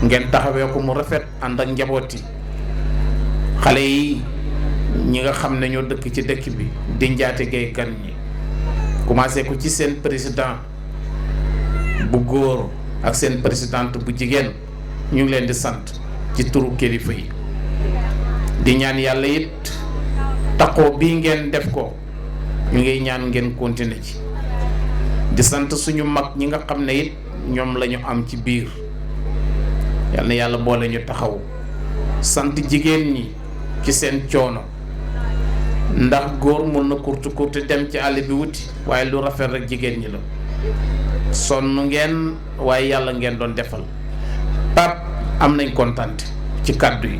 ngeen taxawee ko mu rafet ànd ak njaboot yi xale yi ñi nga xam ne ñoo dëkk ci dëkk bi di njaate gay gan ñi commencé ko ci seen président bu góor ak seen présidente bu jigéen ñu ngi leen di sant ci turu kilifa yi di ñaan yàlla it taqoo bii ngeen def ko ñu ngi ñaan ngeen continuer ci di sant suñu mag ñi nga xam ne it ñoom la ñu am ci biir yal na yàlla boole ñu taxaw sant jigéen ñi ci seen coono ndax góor mun na kurti dem ci àll bi wuti waaye lu rafet rek jigéen ñi la sonn ngeen waaye yàlla ngeen doon defal pap am nañ kontante ci kàddu yi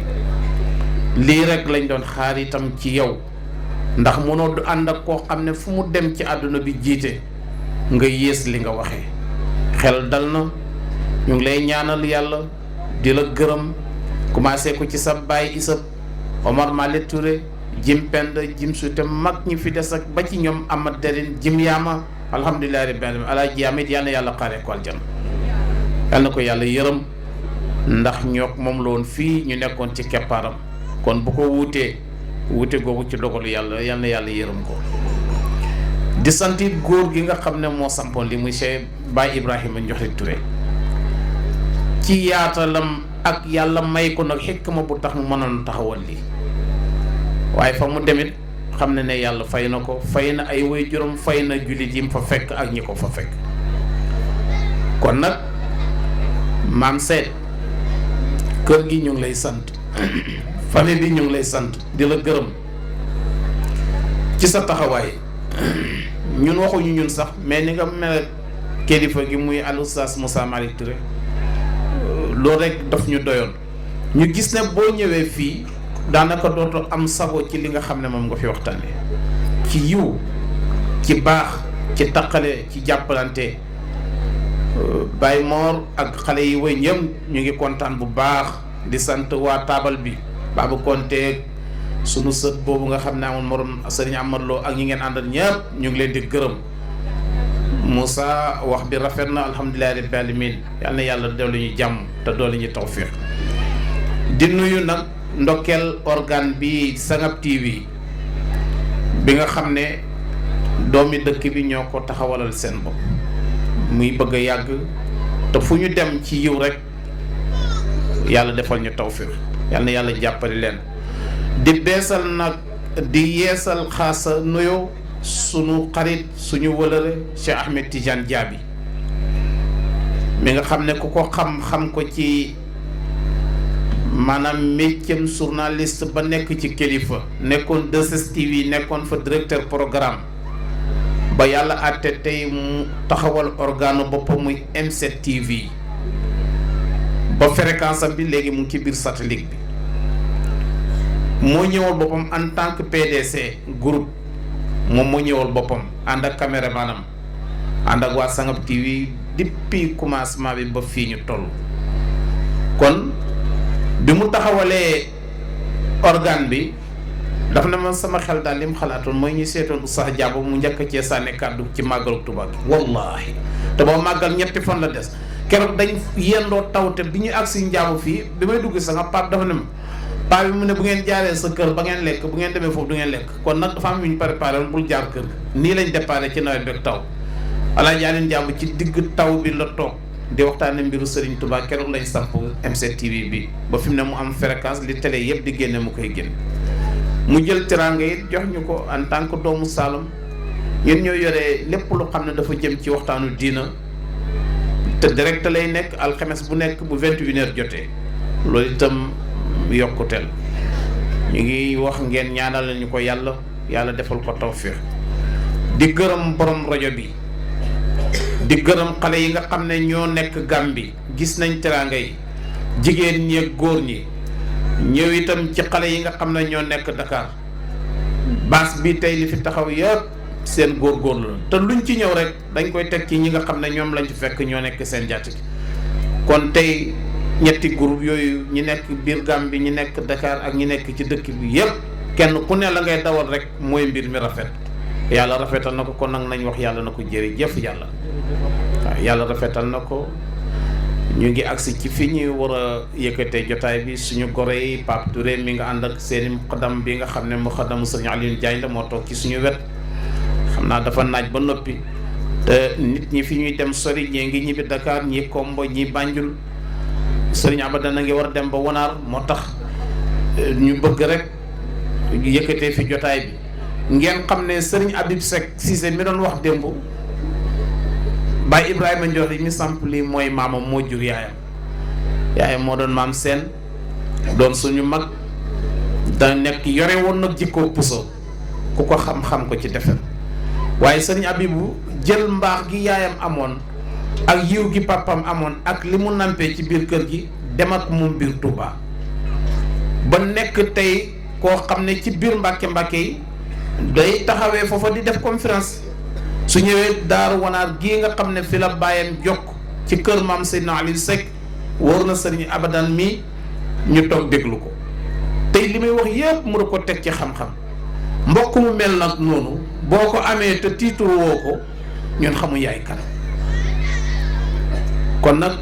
lii rek lañ doon xaar itam ci yow ndax mënoo du ànd ak koo xam ne fu mu dem ci àdduna bi jiite nga yées li nga waxee xel dal na ñu ngi lay ñaanal yàlla di la gërëm commencé ko ci sa baay Isab Omar Malick Touré Jim Penda Jim Sute mag ñi fi des ak ba ci ñoom Amad Derin Jim Yaama alhamdulillahi rabbil alamin alaaji Amit yal na yàlla xaaree ko aljana yal na ko yàlla yërëm ndax ñook moom la woon fii ñu nekkoon ci keppaaram kon bu ko wuute googu ci dogalu yàlla yal na yàlla yërëm ko di sant it góor gi nga xam ne moo sampoon li muy Cheikh Baye Ibrahima Njoxli Touré ci yaatalam ak yàlla may ko nag xikma bu tax mu mënoon taxawal lii waaye fa mu demit xam ne ne yàlla fay na ko fay na ay waajuram fay na jullit yi mu fa fekk ak ñi ko fa fekk kon nag maam seet kër gi ñu ngi lay sant famille bi ñu ngi lay sant di la gërëm ci sa taxawaay ñun waxuñu ñun sax mais ni nga mel kilifa gi muy al oustaz Moussa Malick Touré loolu rek daf ñu doyoon ñu gis ne boo ñëwee fii daanaka dootoo am sago ci li nga xam ne moom nga fi waxtaanee ci yiw ci baax ci taqale ci jàppalante Baye Mor ak xale yi way ñëpp ñu ngi kontaan bu baax di sant waa taabal bi Baba Konte sunu sët boobu nga xam ne amul morom Serigne Amadou ak ñi ngeen àndal ñëpp ñu ngi leen di gërëm Moussa wax bi rafet na alhamdulillahi rabbil alamin yal na yàlla doolu ñu jàmm te doolu ñu tawfiq di nuyu nag ndokkeel organe bi Sangap TV bi nga xam ne doomi dëkk bi ñoo ko taxawalal seen bopp muy bëgg a yàgg te fu ñu dem ci yiw rek yàlla defal ñu tawfiq yal na yàlla jàppale leen di beesal nag di yeesal xaasa nuyoo sunu xarit suñu wëlëre Cheikh Ahmed Tidiane Diaby mi nga xam ne ku ko xam ko ci maanaam métier journaliste ba nekk ci kilifa nekkoon 2STV nekkoon fa directeur programme ba yàlla àtte tey mu taxawal organe boppam muy M7 TV ba fréquence am bi léegi mu ngi ci biir satellite bi moo ñëwal boppam en tant que PDC groupe moom moo ñëwal boppam ànd ak caméramanam ànd ak waa Sangap TV depuis commencement bi ba fii ñu toll kon bi mu taxawalee organe bi daf na ma sama xel daal li mu xalaatoon mooy ñu seetoon Oustaz Diabo mu njëkk cee sànni kàddu ci màggalu Tuubaa gi wallahi te boo màggal ñetti fan la des keroog dañ yendoo tawte bi ñu agsi Njaabo fii bi may dugg Sangap Pape dafa ne ma paa bi mu ne bu ngeen jaaree sa kër ba ngeen lekk bu ngeen demee foofu du ngeen lekk kon nag dafa am yu ñu préparé woon bul jaar kër ga nii lañ déparé ci nawet beeg taw Alaaji Alioune Diabo ci digg taw bi la toog di waxtaane mbiru Serigne Touba keroog lañ samp M7 TV bi ba fi mu ne mu am fréquence li télé yëpp di génne mu koy génn mu jël teraanga it jox ñu ko en tant que doomu Saloum ñun ñoo yoree lépp lu xam ne dafa jëm ci waxtaanu diina te direct lay nekk alxames bu nekk bu 21h jotee loolu itam yokkuteel ñu ngi wax ngeen ñaanal ñu ko yàlla defal ko tawfiq di gërëm borom rajo bi di gërëm xale yi nga xam ne ñoo nekk Gàmbi gis nañ teraanga yi jigéen ñi ak góor ñi ñëw itam ci xale yi nga xam ne ñoo nekk Dakar baas bi tey li fi taxaw yëpp seen góorgóorlu la te luñ ci ñëw rek dañ koy teg ci ñi nga xam ne ñoom lañ ci fekk ñoo nekk seen jàtt gi kon tey ñetti groupe yooyu ñi nekk biir Gambie ñi nekk Dakar ak ñi nekk ci dëkk bi yépp kenn ku ne la ngay dawal rek mooy mbir mi rafet yàlla rafetal na ko kon nag nañ wax yàlla na ko jërëjëf yàlla waaw yàlla rafetal na ko ñu ngi agsi ci fi ñuy war a yëkkatee jotaay bi suñu gore yi Pape Touré mi nga ànd ak seeni muqaddam bi nga xam ne muqaddamu Sëriñ Alioune Diagne la moo toog ci suñu wet xam naa dafa naaj ba noppi te nit ñi fi ñuy dem sori ñii ngi ñibbi Dakar ñii Kombo ñii Banjul Sëriñ Abadan a ngi war a dem ba Wanaar moo tax ñu bëgg rek yëkkatee fi jotaay bi ngeen xam ne Sëriñ Habib Seck Cissé mi doon wax démb Baye Ibrahima Ndiol yi mi samp lii mooy maamam moo jur yaayam moo doon maam seen doon suñu mag da nekk yore woon nag jikkoo puso ku ko xam-xam ko ci defen waaye Sëriñ Abibu jël mbaax gi yaayam amoon ak yiw gi papam amoon ak li mu nampee ci biir kër gi dem ak moom biir Touba ba nekk tey koo xam ne ci biir mbàkke yi day taxawee foofa di def conférence su ñëwee Daaru Wanaar gii nga xam ne fi la bàyyam jokk ci kër maam Seydina Aliou Seck wóor na Sëriñ Abadan mi ñu toog déglu ko tey li may wax yépp mu da ko teg ci xam-xam mbokk mu mel nag noonu boo ko amee te tiitu woo ko ñun xamu yaay kan kon nag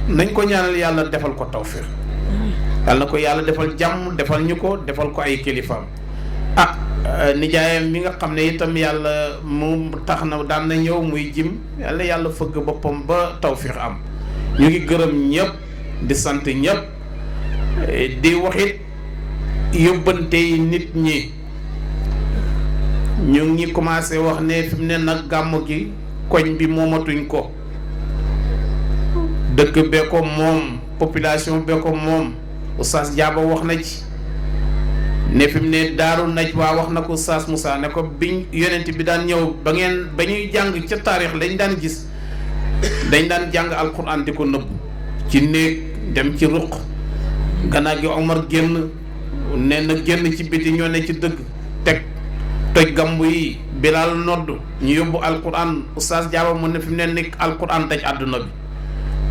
nañ ko ñaanal yàlla defal ko tawfiq yàlla na ko yàlla defal jàmm defal ñu ko defal ko ay kilifaam nijaayam mi nga xam ne itam yàlla mu tax na daan na ñëw muy jim yàlla fëgg boppam ba tawfiq am ñu ngi gërëm ñëpp di sant ñëpp di waxit yóbbante yi nit ñi ñu ngi commencé wax ne fi mu ne nag gàmm gi koñ bi moomatuñ ko dëkk bee ko moom population bee ko moom Oustaz Diaba wax na ci ne fi mu ne Daaru Najwa wax na ko Oustaz Moussa ne ko biñ yonent bi daan ñëw ba ñuy jàng ca taarix lañ daan gis dañ daan jàng alquran di ko nëbb ci néeg dem ci ruq gannaaw gi Omar génn ne na génn ci biti ñoo ne ci dëgg teg toj gambu yi Bilal nodd ñu yóbbu alquran Oustaz Diaba mu ne fi mu ne ni alquran daj àdduna bi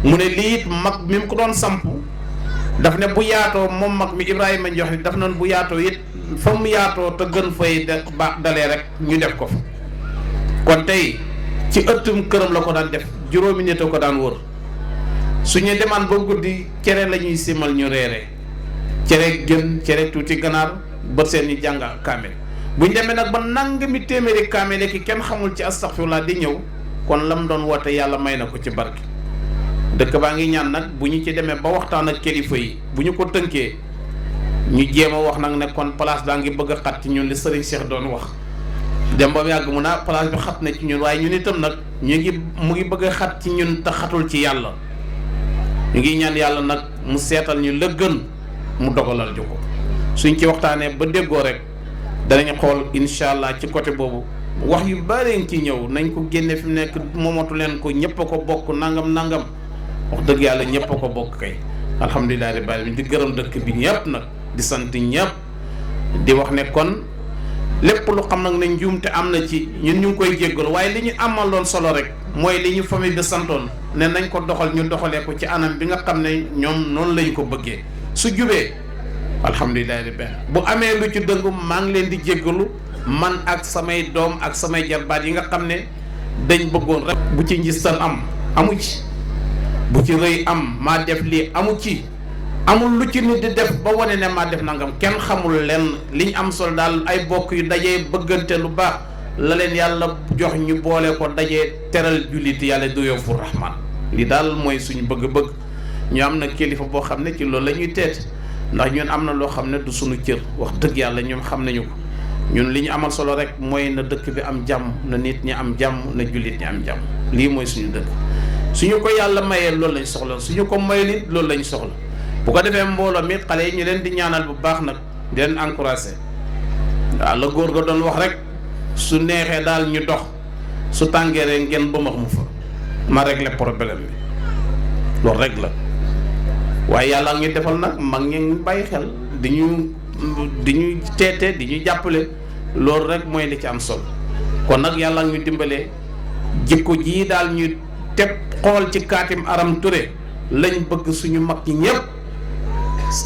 mu ne lii it mag mi mu ko doon samp daf ne bu yaatoo moom mag mi Ibrahima jox ni daf noonu bu yaatoo it fa mu yaatoo te gën fay dalee rek ñu def ko fa kon tey ci ëttum këram la ko daan def juróomi nit a ko daan wër suñu demaan ba guddi cere la ñuy simal ñu reere cere gën cere tuuti ganaar bët seen ñu jàng kaamel buñ demee nag ba nangami téeméeri kaamel ki kenn xamul ci astaghfirullah di ñëw kon lam doon woote yàlla may na ko ci barke dëkk baa ngi ñaan nag bu ñu ci demee ba waxtaan ak kilifa yi bu ñu ko tënkee ñu jéem a wax nag ne kon place baa ngi bëgg a xat ci ñun li Serigne Cheikh doon wax dem ba mu yàgg mu naa place bi xat na ci ñun waaye ñun itam nag mu ngi bëgg a xat ci ñun te xatul ci yàlla ñu ngi ñaan yàlla nag mu seetal ñu la gën mu dogalal ju ko suñ ci waxtaanee ba déggoo rek danañ xool incha allah ci côté boobu wax yu bari ci ñëw nañ ko génne fi mu nekk moomatu leen ko ñëpp a ko bokk nangam wax dëgg yàlla ñëpp a ko bokk kay alhamdulilah rabbil alamin di gërëm dëkk bi ñëpp nag di sant ñëpp di wax ne kon lépp lu xam nag ne njuumte am na ci ñun ñu ngi koy jéggalu waaye li ñu amaloon solo rek mooy li ñu famille bi santoon ne nañ ko doxal ñu doxalee ko ci anam bi nga xam ne ñoom noonu lañ ko bëggee su jubee alhamdulilah rabbil alamin bu amee lu ci dëngu maa ngi leen di jéggalu man ak samay doom ak samay jarbaat yi nga xam ne dañ bëggoon rek bu ci njistal amu ci bu ci rëy am maa def lii amu ci amul lu ci nit di def ba wane ne maa def nangam kenn xamul lenn liñ am solo daal ay bokk yu dajee bëggante lu baax la leen yàlla jox ñu boole ko dajee teral jullit yàlla du yow fu rahman li daal mooy suñu bëgg-bëgg ñu am na kilifa boo xam ne ci loolu la ñuy teet ndax ñun am na loo xam ne du suñu cër wax dëgg yàlla ñoom xam nañu ko ñun li ñu amal solo rek mooy na dëkk bi am jàmm na nit ñi am jàmm na jullit ñi am jàmm lii mooy suñu dëkk suñu ko yàlla mayee loolu lañ soxla suñu ko mayee it loolu lañ soxla bu ko defee mbooloo mi xale yi ñu leen di ñaanal bu baax nag di leen encouragé waaw la góor ga doon wax rek su neexee daal ñu dox su tàngeeree ngeen bëmax mu fa ma régler problème bi loolu rek la waaye yàlla ngi defal nag mag ñi bàyyi xel di ñu teete di ñu jàppale loolu rek mooy li ci am solo kon nag yàlla ñu dimbalee jikko jii daal ñu teg xool ci Kaatim Aram Touré lañ bëgg suñu mag ñi ñëpp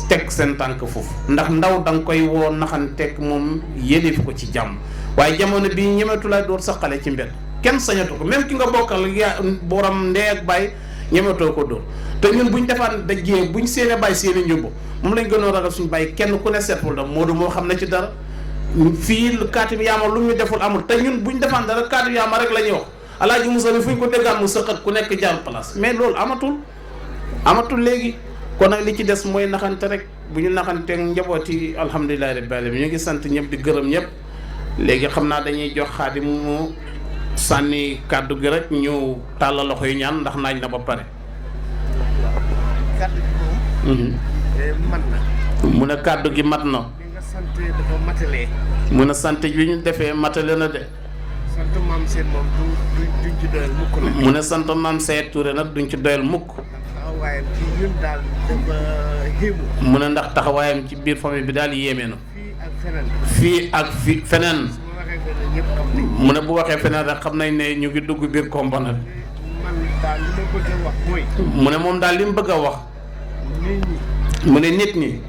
teg seen tànk foofu ndax ndaw da nga koy woo naxanteeg moom yéleef ko ci jàmm waaye jamono bii ñemetulaay door sa xale ci mbedd kenn sañatu ko même ki nga bokkal yaa borom ndey ak baay ñemetoo ko dóor te ñun buñ defaan dajee buñ séenee bàyyi seeni njubbu moom lañ gënoon ragal suñu bàyyi kenn ku ne seetul da Moodu moo xam ne ci dara fii Kaatim Yaama lu ñu deful amul te ñun buñ defaan dara Kaatim Yaama rek la ñuy wax Alaaji Musa bi fu ñu ko déggaan mu sëqat ku nekk jaar place mais loolu amatul léegi kon nag li ci des mooy naxante rek bu ñu naxanteeg njaboot yi alhamdulilahi rabbil alamin ñu ngi sant ñëpp di gërëm ñëpp léegi xam naa dañuy jox Xaadim mu sànni kàddu gi rek ñu tàllal loxo yu ñaan ndax naaj na ba pare. kàddu gi moom. mat na. mu ne kàddu gi mat na. li nga sant dafa matalee. mu ne sant bi ñu defee matale na de. sant maam Seet moom duñ ci doyal mukk nag. mu ne sant maam Seet Touré nag duñ ci doyal mukk. taxawaayam ci ñun daal dafa xéemu. mu ne ndax taxawaayam ci biir famille bi daal yéeme na. fii ak feneen. mu ne bu waxee feneen rek xam nañ ne ñu ngi dugg biir komba nag. man daal li ma bëgg a wax mooy. mu ne moom daal li mu bëgg a wax. nit ñi. mu ne nit ñi.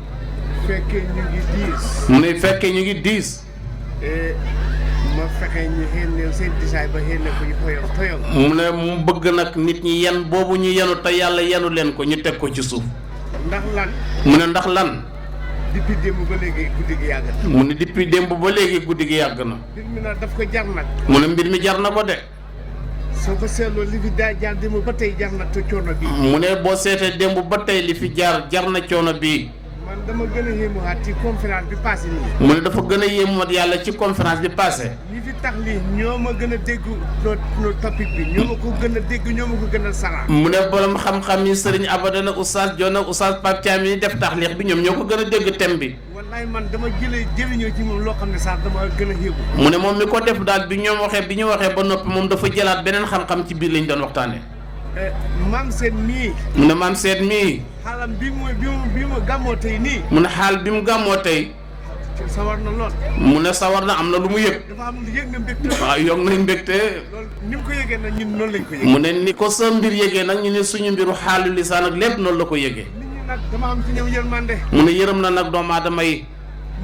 fekkee ñu ngi diis. mu ne fekkee ñu ngi diis. ma fexe ñu xéene seen disaay ba xéene ko ñu toyong. mu ne mu bëgg nag nit ñi yen boobu ñu yenu te yàlla yenu leen ko ñu teg ko ci suuf. ndax lan. mu ne ndax lan. depuis démb ba léegi guddi gi yàgg na. mu ne depuis démb ba léegi guddi gi yàgg na. mbir mi nag daf ko jar nag. mu ne mbir mi jar na ko de. soo ko seetloo li fi daa jaar démb ba tey jar na te coono bii. mu ne boo seetee démb ba tey li fi jar na coono bii. man dama gën a yéemuwaat ci conférence bi passé nii. mu ne dafa gën a yéemuwaat yàlla ci conférence bi passé. ñi fi tax lii ñoo ma gën a dégg topic bi ñoo ma ko gën a dégg ñoo ma ko gën a sara. mu ne borom xam-xam yi Serigne Abada nag Oustaz Dione ak Oustaz Pape Thiam yi def taxliix bi ñoom ñoo ko gën a dégg thème bi. wallaay man dama jëriñoo ci moom loo xam ne sax dama gën a yéegu. mu ne moom mi ko def daal bi ñu waxee ba noppi moom dafa jëlaat beneen xam-xam ci biir lañ doon waxtaanee. maam Seet mii. mu ne maam Seet mii. xaalam bi mu gàmmoo tey nii. mu ne xaal bi mu gàmmoo tey. sawar na lool. mu ne sawar na am na lu mu yëg. dafa am lu yëg na mbégte. waaw yëg nañ mbégte. loolu ni mu ko yëgee nag ñun noonu lañ ko yëgee. mu ne ni ko sa mbir yëgee nag ñu ne suñu mbiru xaalu lisaan ak lépp noonu la ko yëgee. nit ñi nag dama am ci ñoom yërmande. mu ne yërëm na nag doomu aadama yi.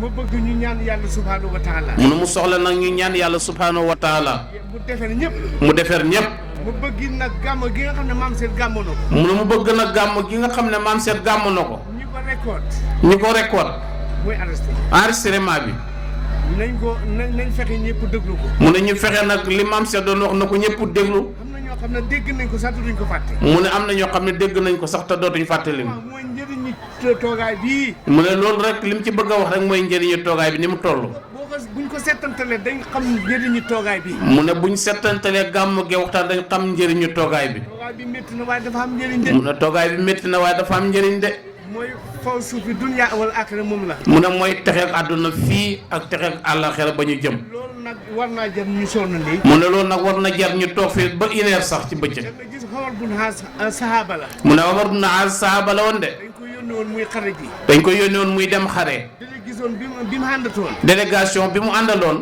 mu bëgg ñu ñaan yàlla subhaanahu wa taala. mu ne mu soxla nag ñu ñaan yàlla subhaanahu wa taala. mu defar ñëpp. mu defar ñëpp. mu bëgg nag gàmm gi nga xam ne maam Seet gàmm na ko. mu ne mu bëgg nag gàmm gi nga xam ne maam Seet gàmm na ko. ñi ko record. muy enregistrement bi. nañ fexe ñëpp déglu ko. mu ne ñu fexe nag li maam Seet doon wax na ko ñëpp déglu. am na ñoo xam ne dégg nañ ko sax te duñ ko fàtte. mu ne am na ñoo xam ne dégg nañ ko sax te dootuñ fàtte leen. waaw mooy njëriñu toogaay bii. mu ne loolu rek li mu ci bëgg a wax rek mooy njëriñu toogaay bi ni mu toll. buñ ko settantalee dañ xam njëriñu toogaay bi. mu ne buñ settantalee gàmm gi waxtaan dañ xam njëriñu toogaay bi. toogaay bi métti na waaye dafa am njëriñ de. mu ne toogaay bi métti na waaye dafa am njëriñ de. mooy faw suufi dunya wal aaxira moom la. mu ne mooy texeeg àdduna fii ak texeeg àllaxira ba ñu jëm. loolu nag war naa jar ñu sonn nii. mu ne loolu nag war na jar ñu toog fii ba une heure sax ci bëccëg. da nga gis Omar bun Xaas sahaaba la. mu ne Omar bun Xaas sahaaba la woon de. dañ ko yónni woon muy xare ji. dañ ko yónni woon muy dem xare. dañu gisoon bi mu àndatoon. délégation bi mu àndaloon.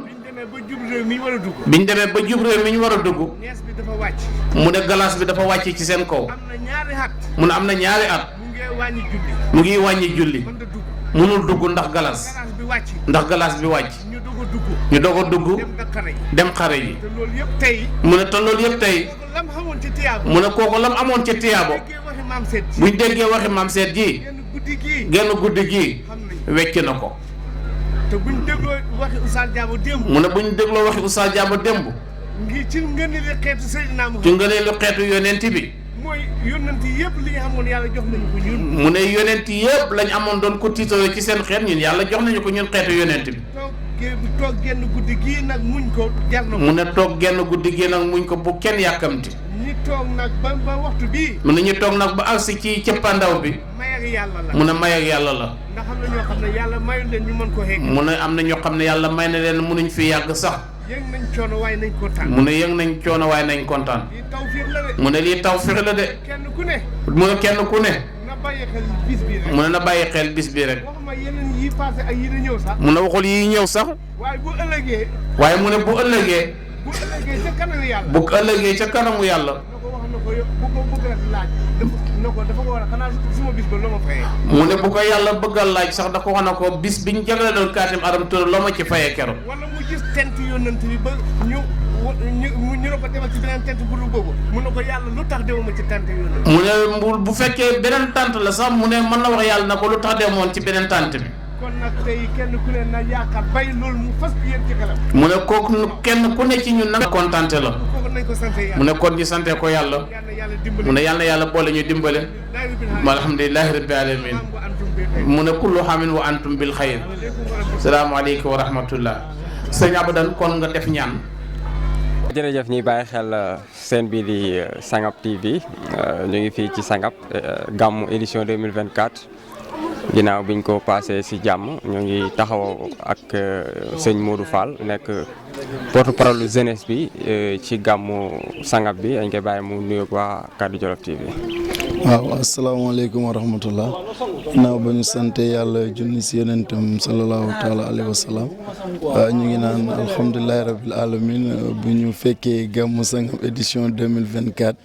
ba jub réew mi ñu war a dugg. biñ demee ba jub réew mi ñu war a dugg. nees bi dafa wàcc. mu ne glace bi dafa wàcc ci seen kaw. am na ñaari at. mu ne am na ñaari at. mu ngi wàññi julli. mu ngi wàññi julli. mën da dugg. mënul dugg ndax glace. glace bi wàcc. ndax glace bi wàcc. ñu doog a dugg. ñu doog a dugg. dem xare yi. dem xare yi. te loolu yëpp tey. mu ne te loolu yëpp tey. lam xamoon ci tiyaabo. mu ne kooku lam amoon ci tiyaabo. buñ déggee waxi maam Seet ji. genn guddi gi. wecc na ko. te buñ dégloo waxi Oustaz Diabo démb. mu ne buñ dégloo waxi Oustaz Diabo démb. ngi ci ngëneelu xeetu Seydina Muhammad. ci ngëneelu xeetu yonent bi. mooy yonent yëpp li nga xamoon yàlla jox nañu ko ñun. mu ne yonent yëpp lañ amoon doon ko tiitoo ci seen xeet ñun yàlla jox nañu ko ñun xeetu yonent bi. toog genn guddi gii nag muñ ko jar na ko. mu ne toog genn guddi gii nag muñ ko bu kenn yàkkamti. ñi toog nag ba waxtu bii. mu ne ñu toog nag ba agsi ci cëppandaw bi. may ak yàlla la. mu ne may ak yàlla la. ndax am na ñoo xam ne yàlla mayul leen ñu mën ko xeeg. mu ne am na ñoo xam ne yàlla may na leen mënuñ fi yàgg sax. yëg nañ coono waaye nañ kontaan. mu ne yëg nañ coono waaye nañ kontaan. lii tawfiix la de. mu ne lii tawfiix la de. kenn ku ne. mu ne kenn ku ne. na bàyyi xel bis bi rek. mu ne na bàyyi xel bis bi rek. waxuma yeneen yi passé ak yi di ñëw sax. mu ne waxul yi ñëw sax. waaye bu ëllëgee. waaye mu ne bu ëllëgee. bu ëllëgee ca kanamu yàlla. bu ëllëgee ca kanamu yàlla. na ko wax na ko bu ko bëgg laaj dafa ko war a xanaa suma bis ba loo ma fayee. mu ne bu ko yàlla bëggal laaj sax da ko wax na ko bis biñ jagleeloon Kaatim Aram Touré loo ma ci fayee keroog. wala mu gis tent yónnant bi ba ñu ne ko demal ci beneen tent bu dul boobu mu ne ko yàlla lu tax demuma ci tent yónnant. mu ne bu fekkee beneen tànt la sax mu ne mën na wax yàlla na ko lu tax demoon ci beneen tànt bi. kon nag tey kenn ku ne na yaakaar bay loolu mu fas yéen ci kanam. mu ne kooku kenn ku ne ci ñun na kontante la. kooku nañ ko sant yàlla. mu ne kon ñu sante ko yàlla. mu ne yàlla na yàlla boole ñu dimbale. alhamdulilahi rabbi alamin mu ne kullu xamin wa antum bil xayr. salaamaaleykum wa rahmatullah. sëñ Abadan kon nga def ñaan. jërëjëf ñuy bàyyi xel seen bii di Sangap TV ñu ngi fii ci Sangap gàmmu édition 2024 ginnaaw biñ ko passé si jàmm ñu ngi taxaw ak sëñ Modou Fall nekk porte-parole jeunesse bi ci gàmmu Sangap bi dañ koy bàyyi mu nuyoog waa Kaddu Jolof TV. waaw asalaamaaleykum wa rahmatullah ginnaaw ba ñu sante yàlla junni si yonentam sallallahu taala alayhi wa sallam ñu ngi naan alhamdulilahi rabbil alamin bu ñu fekkee gàmmu Sangap édition 2024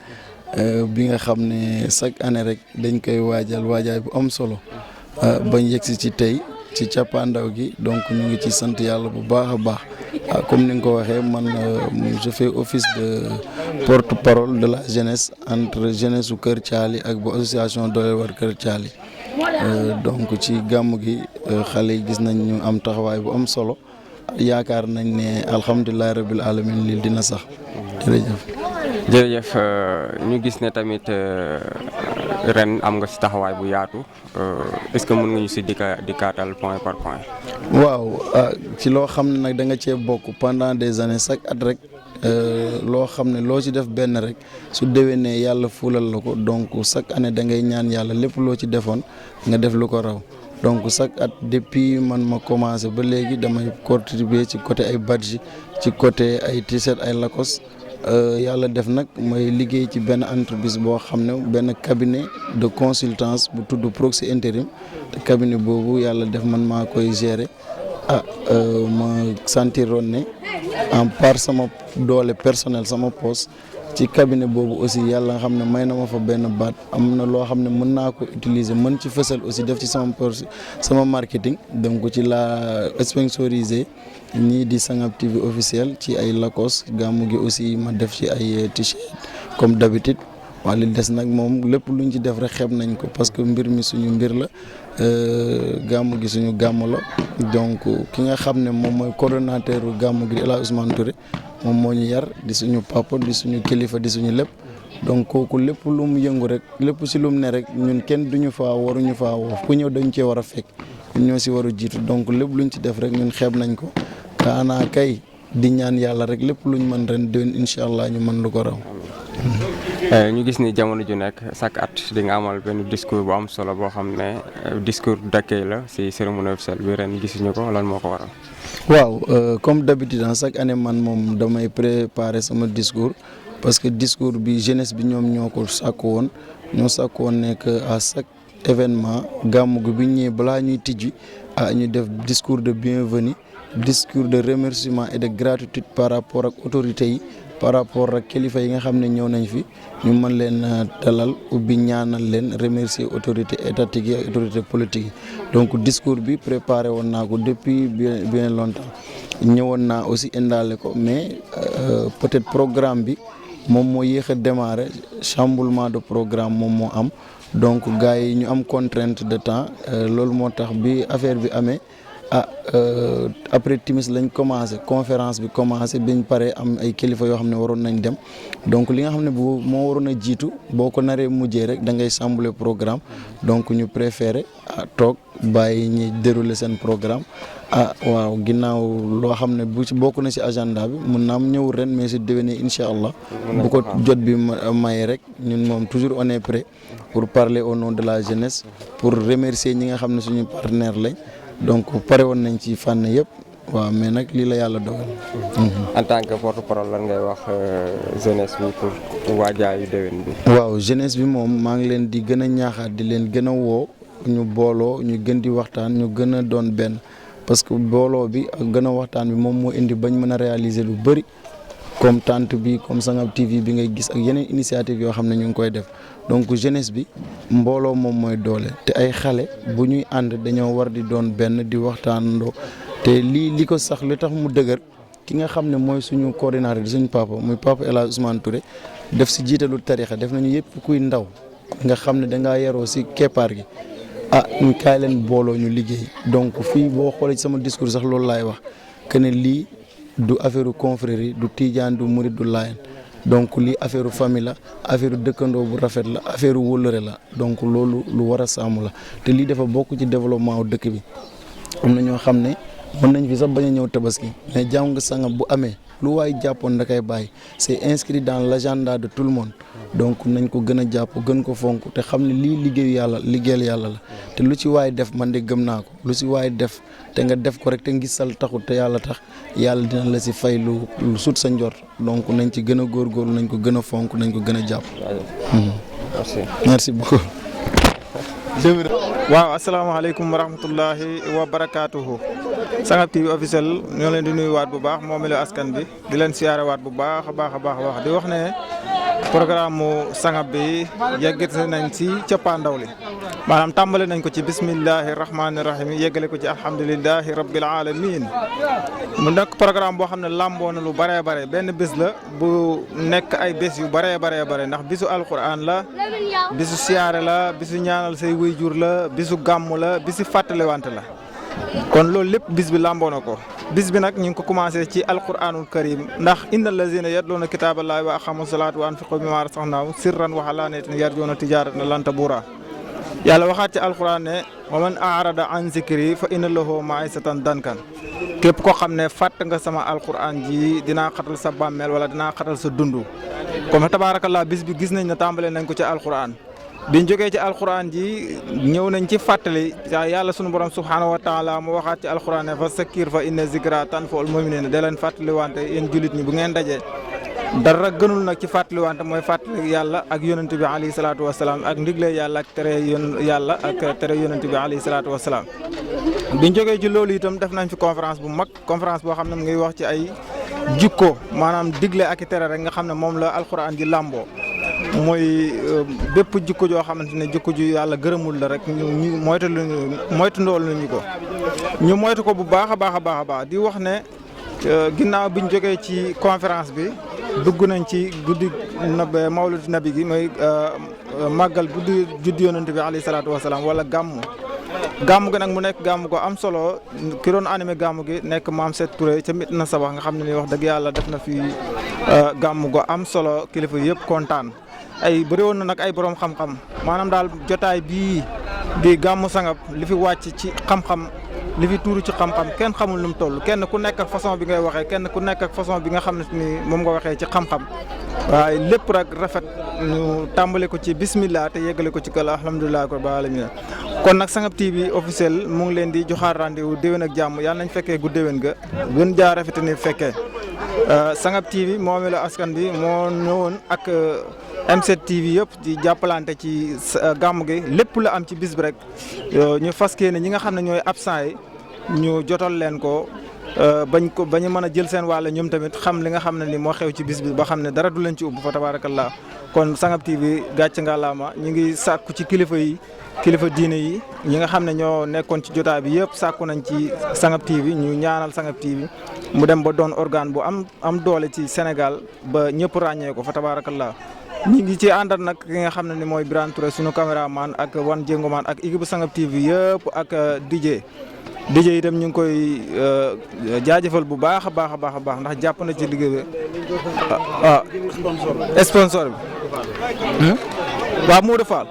bi nga xam ne chaque année rek dañ koy waajaay bu am solo bañ yegsi ci tey ci cappaandaw gi donc ñu ngi ci sant yàlla bu baax a baax comme ni nga ko waxee man je fais office de porte-parole de la jeunesse entre jeunesse su Kër Thiali ak bu association dooleel war Kër Thiali donc ci gàmm gi xale yi gis nañ ñu am taxawaay bu am solo yaakaar nañ ne alhamdulilahi rabbil alamin lii dina sax jërëjëf ñu gis ne tamit ren am nga ci taxawaay bu yaatu est-ce que mën nga ñu ci dikkaatal point par point. waaw ci loo xam ne nag da nga cee bokk pendant des années chaque at rek loo xam ne loo ci def benn rek su déwénee yàlla fulal la ko donc chaque année da ngay ñaan yàlla lépp loo ci defoon nga def lu ko raw donc chaque at depuis man ma commencé ba léegi damay contribuer ci côté ay badge ci côté ay t-shirt ay Lacoste. yàlla def nag mooy liggéey ci benn entreprise boo xam ne benn cabinet de consultance bu tudd Proxy Intérim te cabinet boobu yàlla def man maa koy gérer ma sentiroon ne en part sama doole personnel sama poste ci cabinet boobu aussi yàlla nga xam ne may na ma fa benn baat am na loo xam ne mën naa ko utiliser mën ci fësal aussi def ci sama marketing donc ci la sponsorisé ñii di Sangap TV officiel ci ay Lacoste gàmmu gi aussi ma def ci ay t-shirt comme d'habitude waa li des nag moom lépp luñ ci def rek xeeb nañ ko parce que mbir mi suñu mbir la gàmmu gi suñu gàmmu la donc ki nga xam ne moom mooy coordonnateur gàmmu gi di El Hadj Ousmane Touré moom moo ñu yar di suñu papa di suñu kilifa di suñu lépp donc kooku lépp lu mu yëngu rek lépp si lu mu ne rek ñun kenn duñu faa waruñu faa woo ku ñëw dañu cee war a fekk ñun ñoo si war a jiitu donc lépp luñ ci def rek ñun xeeb nañ ko kaanaa kay di ñaan yàlla rek lépp luñ mën ren déwén incha allah ñu mën lu ko raw. ñu gis ni jamono ju nekk chaque at di nga amal benn discours bu am solo boo xam ne discours d'accueil la ci cérémonie officielle bi ren gisuñu ko lan moo ko waral. waaw comme d'habitude chaque année man moom damay préparer sama discours parce que discours bi jeunesse bi ñoom ñoo ko sàkku woon ne que à chaque événement gàmmu gi bi ñëwee balaa ñuy tijji ñu def discours de bienvenue discours de remerciement et de gratitude par rapport ak autorités yi par rapport ak kilifa yi nga xam ne ñëw nañ fi ñu mën leen dalal ubbi ñaanal leen remercier autorité étatique yi ak autorité politique yi donc discours bi préparé woon naa ko depuis bien longtemps ñëwoon naa aussi indaale ko mais peut-être programme bi moom moo yéex a démarrer chamboulement de programme moom moo am donc gars yi ñu am contrainte de temps loolu moo tax bi affaire bi amee après timis lañ commencé conférence bi commencé biñ paree am ay kilifa yoo xam ne waroon nañ dem donc li nga xam ne bu moo waroon a jiitu boo ko naree mujjee rek da ngay chambouler programme donc ñu préféré toog bàyyi ñi dérouler seen programme waaw ginnaaw loo xam ne bu ci bokk na ci agenda bi mun naa am ñëwul ren mais si déwénee incha allah bu ko jot bi maye rek ñun moom toujours on est prêt pour parler au nom de la jeunesse pour remercier ñi nga xam ne suñu partenaire lañ donc pare woon nañ ci fànn yëpp waaw mais nag lii la yàlla dogal. en tant que porte-parole lan ngay wax jeunesse bi pour waajaayu déwén bi. waaw jeunesse bi moom maa ngi leen di gën a ñaaxaat di leen gën a woo ñu booloo ñu gën di waxtaan ñu gën a doon benn parce que booloo bi ak gën a waxtaan bi moom moo indi bañ mën a réaliser lu bëri comme tante bi comme Sangap TV bi ngay gis ak yeneen initiative yoo xam ne ñu ngi koy def donc jeunesse bi mbooloo moom mooy doole te ay xale bu ñuy ànd dañoo war di doon benn di waxtaanandoo te li ko sax li tax mu dëgër ki nga xam ne mooy suñu coordinateur di suñu papa muy papa El Hadj Ousmane Touré def si jiitalu tarixa def nañu yëpp kuy ndaw nga xam ne dangaa yaroo si keppaar gi ñu kaay leen booloo ñu liggéey donc fii boo xoolee ci sama discours sax loolu laay wax que ne lii du affaire confrérie du tijaan du murid du laayeen donc lii affaire famille la affaire dëkkandoo bu rafet la affaire wóllëre la donc loolu lu war a sàmm la te lii dafa bokk ci développement wu dëkk bi am na ñoo xam ne mën nañ fi sax bañ a ñëw tabaski mais jàmm nga Sangap bu amee lu waay jàppoon da koy bàyyi c'est inscrit dans l'agenda de tout le monde donc nañ ko gën a jàpp gën ko fonk te xam ne lii liggéeyal yàlla la te lu ci waay def man de gëm naa ko lu ci waay def te nga def ko rek te ngisal taxut te yàlla tax yàlla dina la ci fay lu sut sa njort donc nañ ci gën a góorgóorlu nañ ko gën a fonk nañ ko gën a jàpp. merci beaucoup. waaw asalaamaaleykum wa rahmatullahi wa barakaatuhu. Sangap TV officiel ñoo leen di nuyuwaat bu baax moom la askan bi di leen siyaarewaat bu baax a baax di wax ne programme mu Sangap bi yeggati nañ ci cappaandaw li maanaam tàmbale nañ ko ci bismillahi rahmaani rahim yeggale ko ci alhamdulillahi rabbil alamin mu nekk programme boo xam ne lamboo na lu bëree bare benn bés la bu nekk ay bés yu bëree bare ndax bisu alquran la bisu siyaare la bisu ñaanal say waajur la bisu gàmm la bisu fàttalewante la kon loolu lépp bis bi lamboo na ko bis bi nag ñu ngi ko commencé ci alquranul karim ndax innal lazina yatluuna kitaaballahi wa aqamu salaata wa anfiqu mimma razaqnahum sirran wa alaaniyatan yarjuuna tijaaratan lan tabuura yàlla waxaat ci alquran ne wa man arada an zikri fa inna lahu maisatan dankan képp koo xam ne fàtt nga sama alquran ji dinaa xatal sa bàmmeel wala dinaa xatal sa dund comme tabaarakallah bis bi gis nañ ne tàmbalee nañ ko ci alquran biñ jógee ci alquran ji ñëw nañ ci fàttali yàlla sunu borom subhaanahu wa taala mu waxaat ci alquran ne fa sakkir fa inna zikra tanfa'ul mu'minin da leen fàttali wante yéen jullit ñi bu ngeen dajee dara gënul nag ci fàttali wante mooy fàttali yàlla ak yonent bi alayhi salaatu wasalaam ak ndigle yàlla ak tere yàlla ak tere yonent bi alayhi salaatu wasalaam biñ jógee ci loolu itam def nañ fi conférence bu mag conférence boo xam ne mu ngi wax ci ay jikko maanaam digle ak i tere rek nga xam ne moom la alquran ji làmboo mooy bépp jikko joo xamante ne jikko ju yàlla gërëmul la rek ñu moytu ndool nañu ko ñu moytu ko bu baax a baax di wax ne ginnaaw biñ jógee ci conférence bi dugg nañ ci guddi mawlud nabi gi mooy màggal guddi juddi yonent bi alayhi salaatu wasalaam wala gàmmu gi nag mu nekk gàmmu ko am solo ki doon animé gàmmu gi nekk Maam Seet Touré ca Medina Sabax nga xam ne ni wax dëgg yàlla def na fi gàmmu go am solo kilifa yëpp kontaan ay bëri woon na nag ay borom xam-xam maanaam daal jotaay bii di gàmmu Sangap li fi wàcc ci xam-xam li fi tuuru ci xam-xam kenn xamul nu mu toll kenn ku nekk ak façon bi ngay waxee kenn ku nekk ak façon bi nga xam ne ni moom nga waxee ci xam-xam waaye lépp rek rafet ñu tàmbale ko ci bismillah te yeggale ko ci kal alhamdulilah rabbil alamin kon nag Sangap TV officiel mu ngi leen di joxaat rendez-vous déwén ak jàmm yàlla nañ fekkee gu déwén ga gën jaa rafet ni fekkee Sangap TV moom la askan bi moo ñëwoon ak M7 TV yëpp di jàppalante ci gàmm gi lépp la am ci bis bi rek ñu fas yéene ñi nga xam ne ñooy absent yi ñu jotal leen ko bañ mën a jël seen wàll ñoom tamit xam li nga xam ne ni moo xew ci bis bi ba xam ne dara du leen ci ubbi fa tabarakallah kon Sangap TV gàcce ngalaama ñu ngi sàkku ci kilifa diine yi ñi nga xam ne ñoo nekkoon ci jotaay bi yëpp sàkku nañ ci Sangap TV ñu ñaanal Sangap TV mu dem ba doon organe bu am doole ci Sénégal ba ñëpp ràññee ko fa tabarakallah ñi ngi ci àndal nag ki nga xam ne ni mooy Birane Touré sunu caméraman ak Wan Jéngoman ak équipe Sangap TV yëpp ak DJ itam ñu ngi koy jaajëfal bu baax a baax ndax jàpp na ci liggéey bi sponsor bi waaw Modou Fall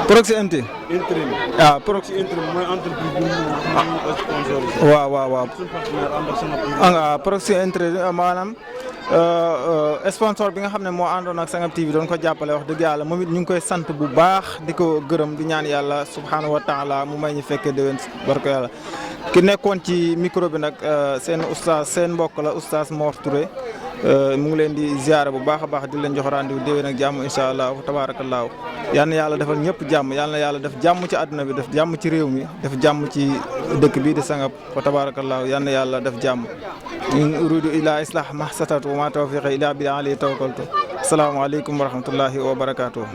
Proxy Intim waaw Proxy Intim mooy entreprise bi sponsor waaw Proxy Intim maanaam sponsor bi nga xam ne moo àndoon ak Sangap TV doon ko jàppale wax dëgg yàlla moom it ñu ngi koy sant bu baax di ko gërëm di ñaan yàlla subhaanahu wa taala mu may ñu fekkee déwén barko yàlla ki nekkoon ci micro bi nag seen mbokk la oustaz Mor Touré mu ngi leen di ziare bu baax a baax di leen jox rendez-vous déwén ak jàmm incha allah tabaarakallaahu yal na yàlla defal ñëpp jàmm yal na yàlla def jàmm ci àdduna bi def jàmm ci réew mi def jàmm ci dëkk bii di Sangap wa tabaarakallaahu yal na yàlla def jàmm in uridu ila islah ma statatu wa ma tawfiqi illa billahi alayhi tawakkaltu asalaamaaleykum wa rahmatullahi wa barakaatuh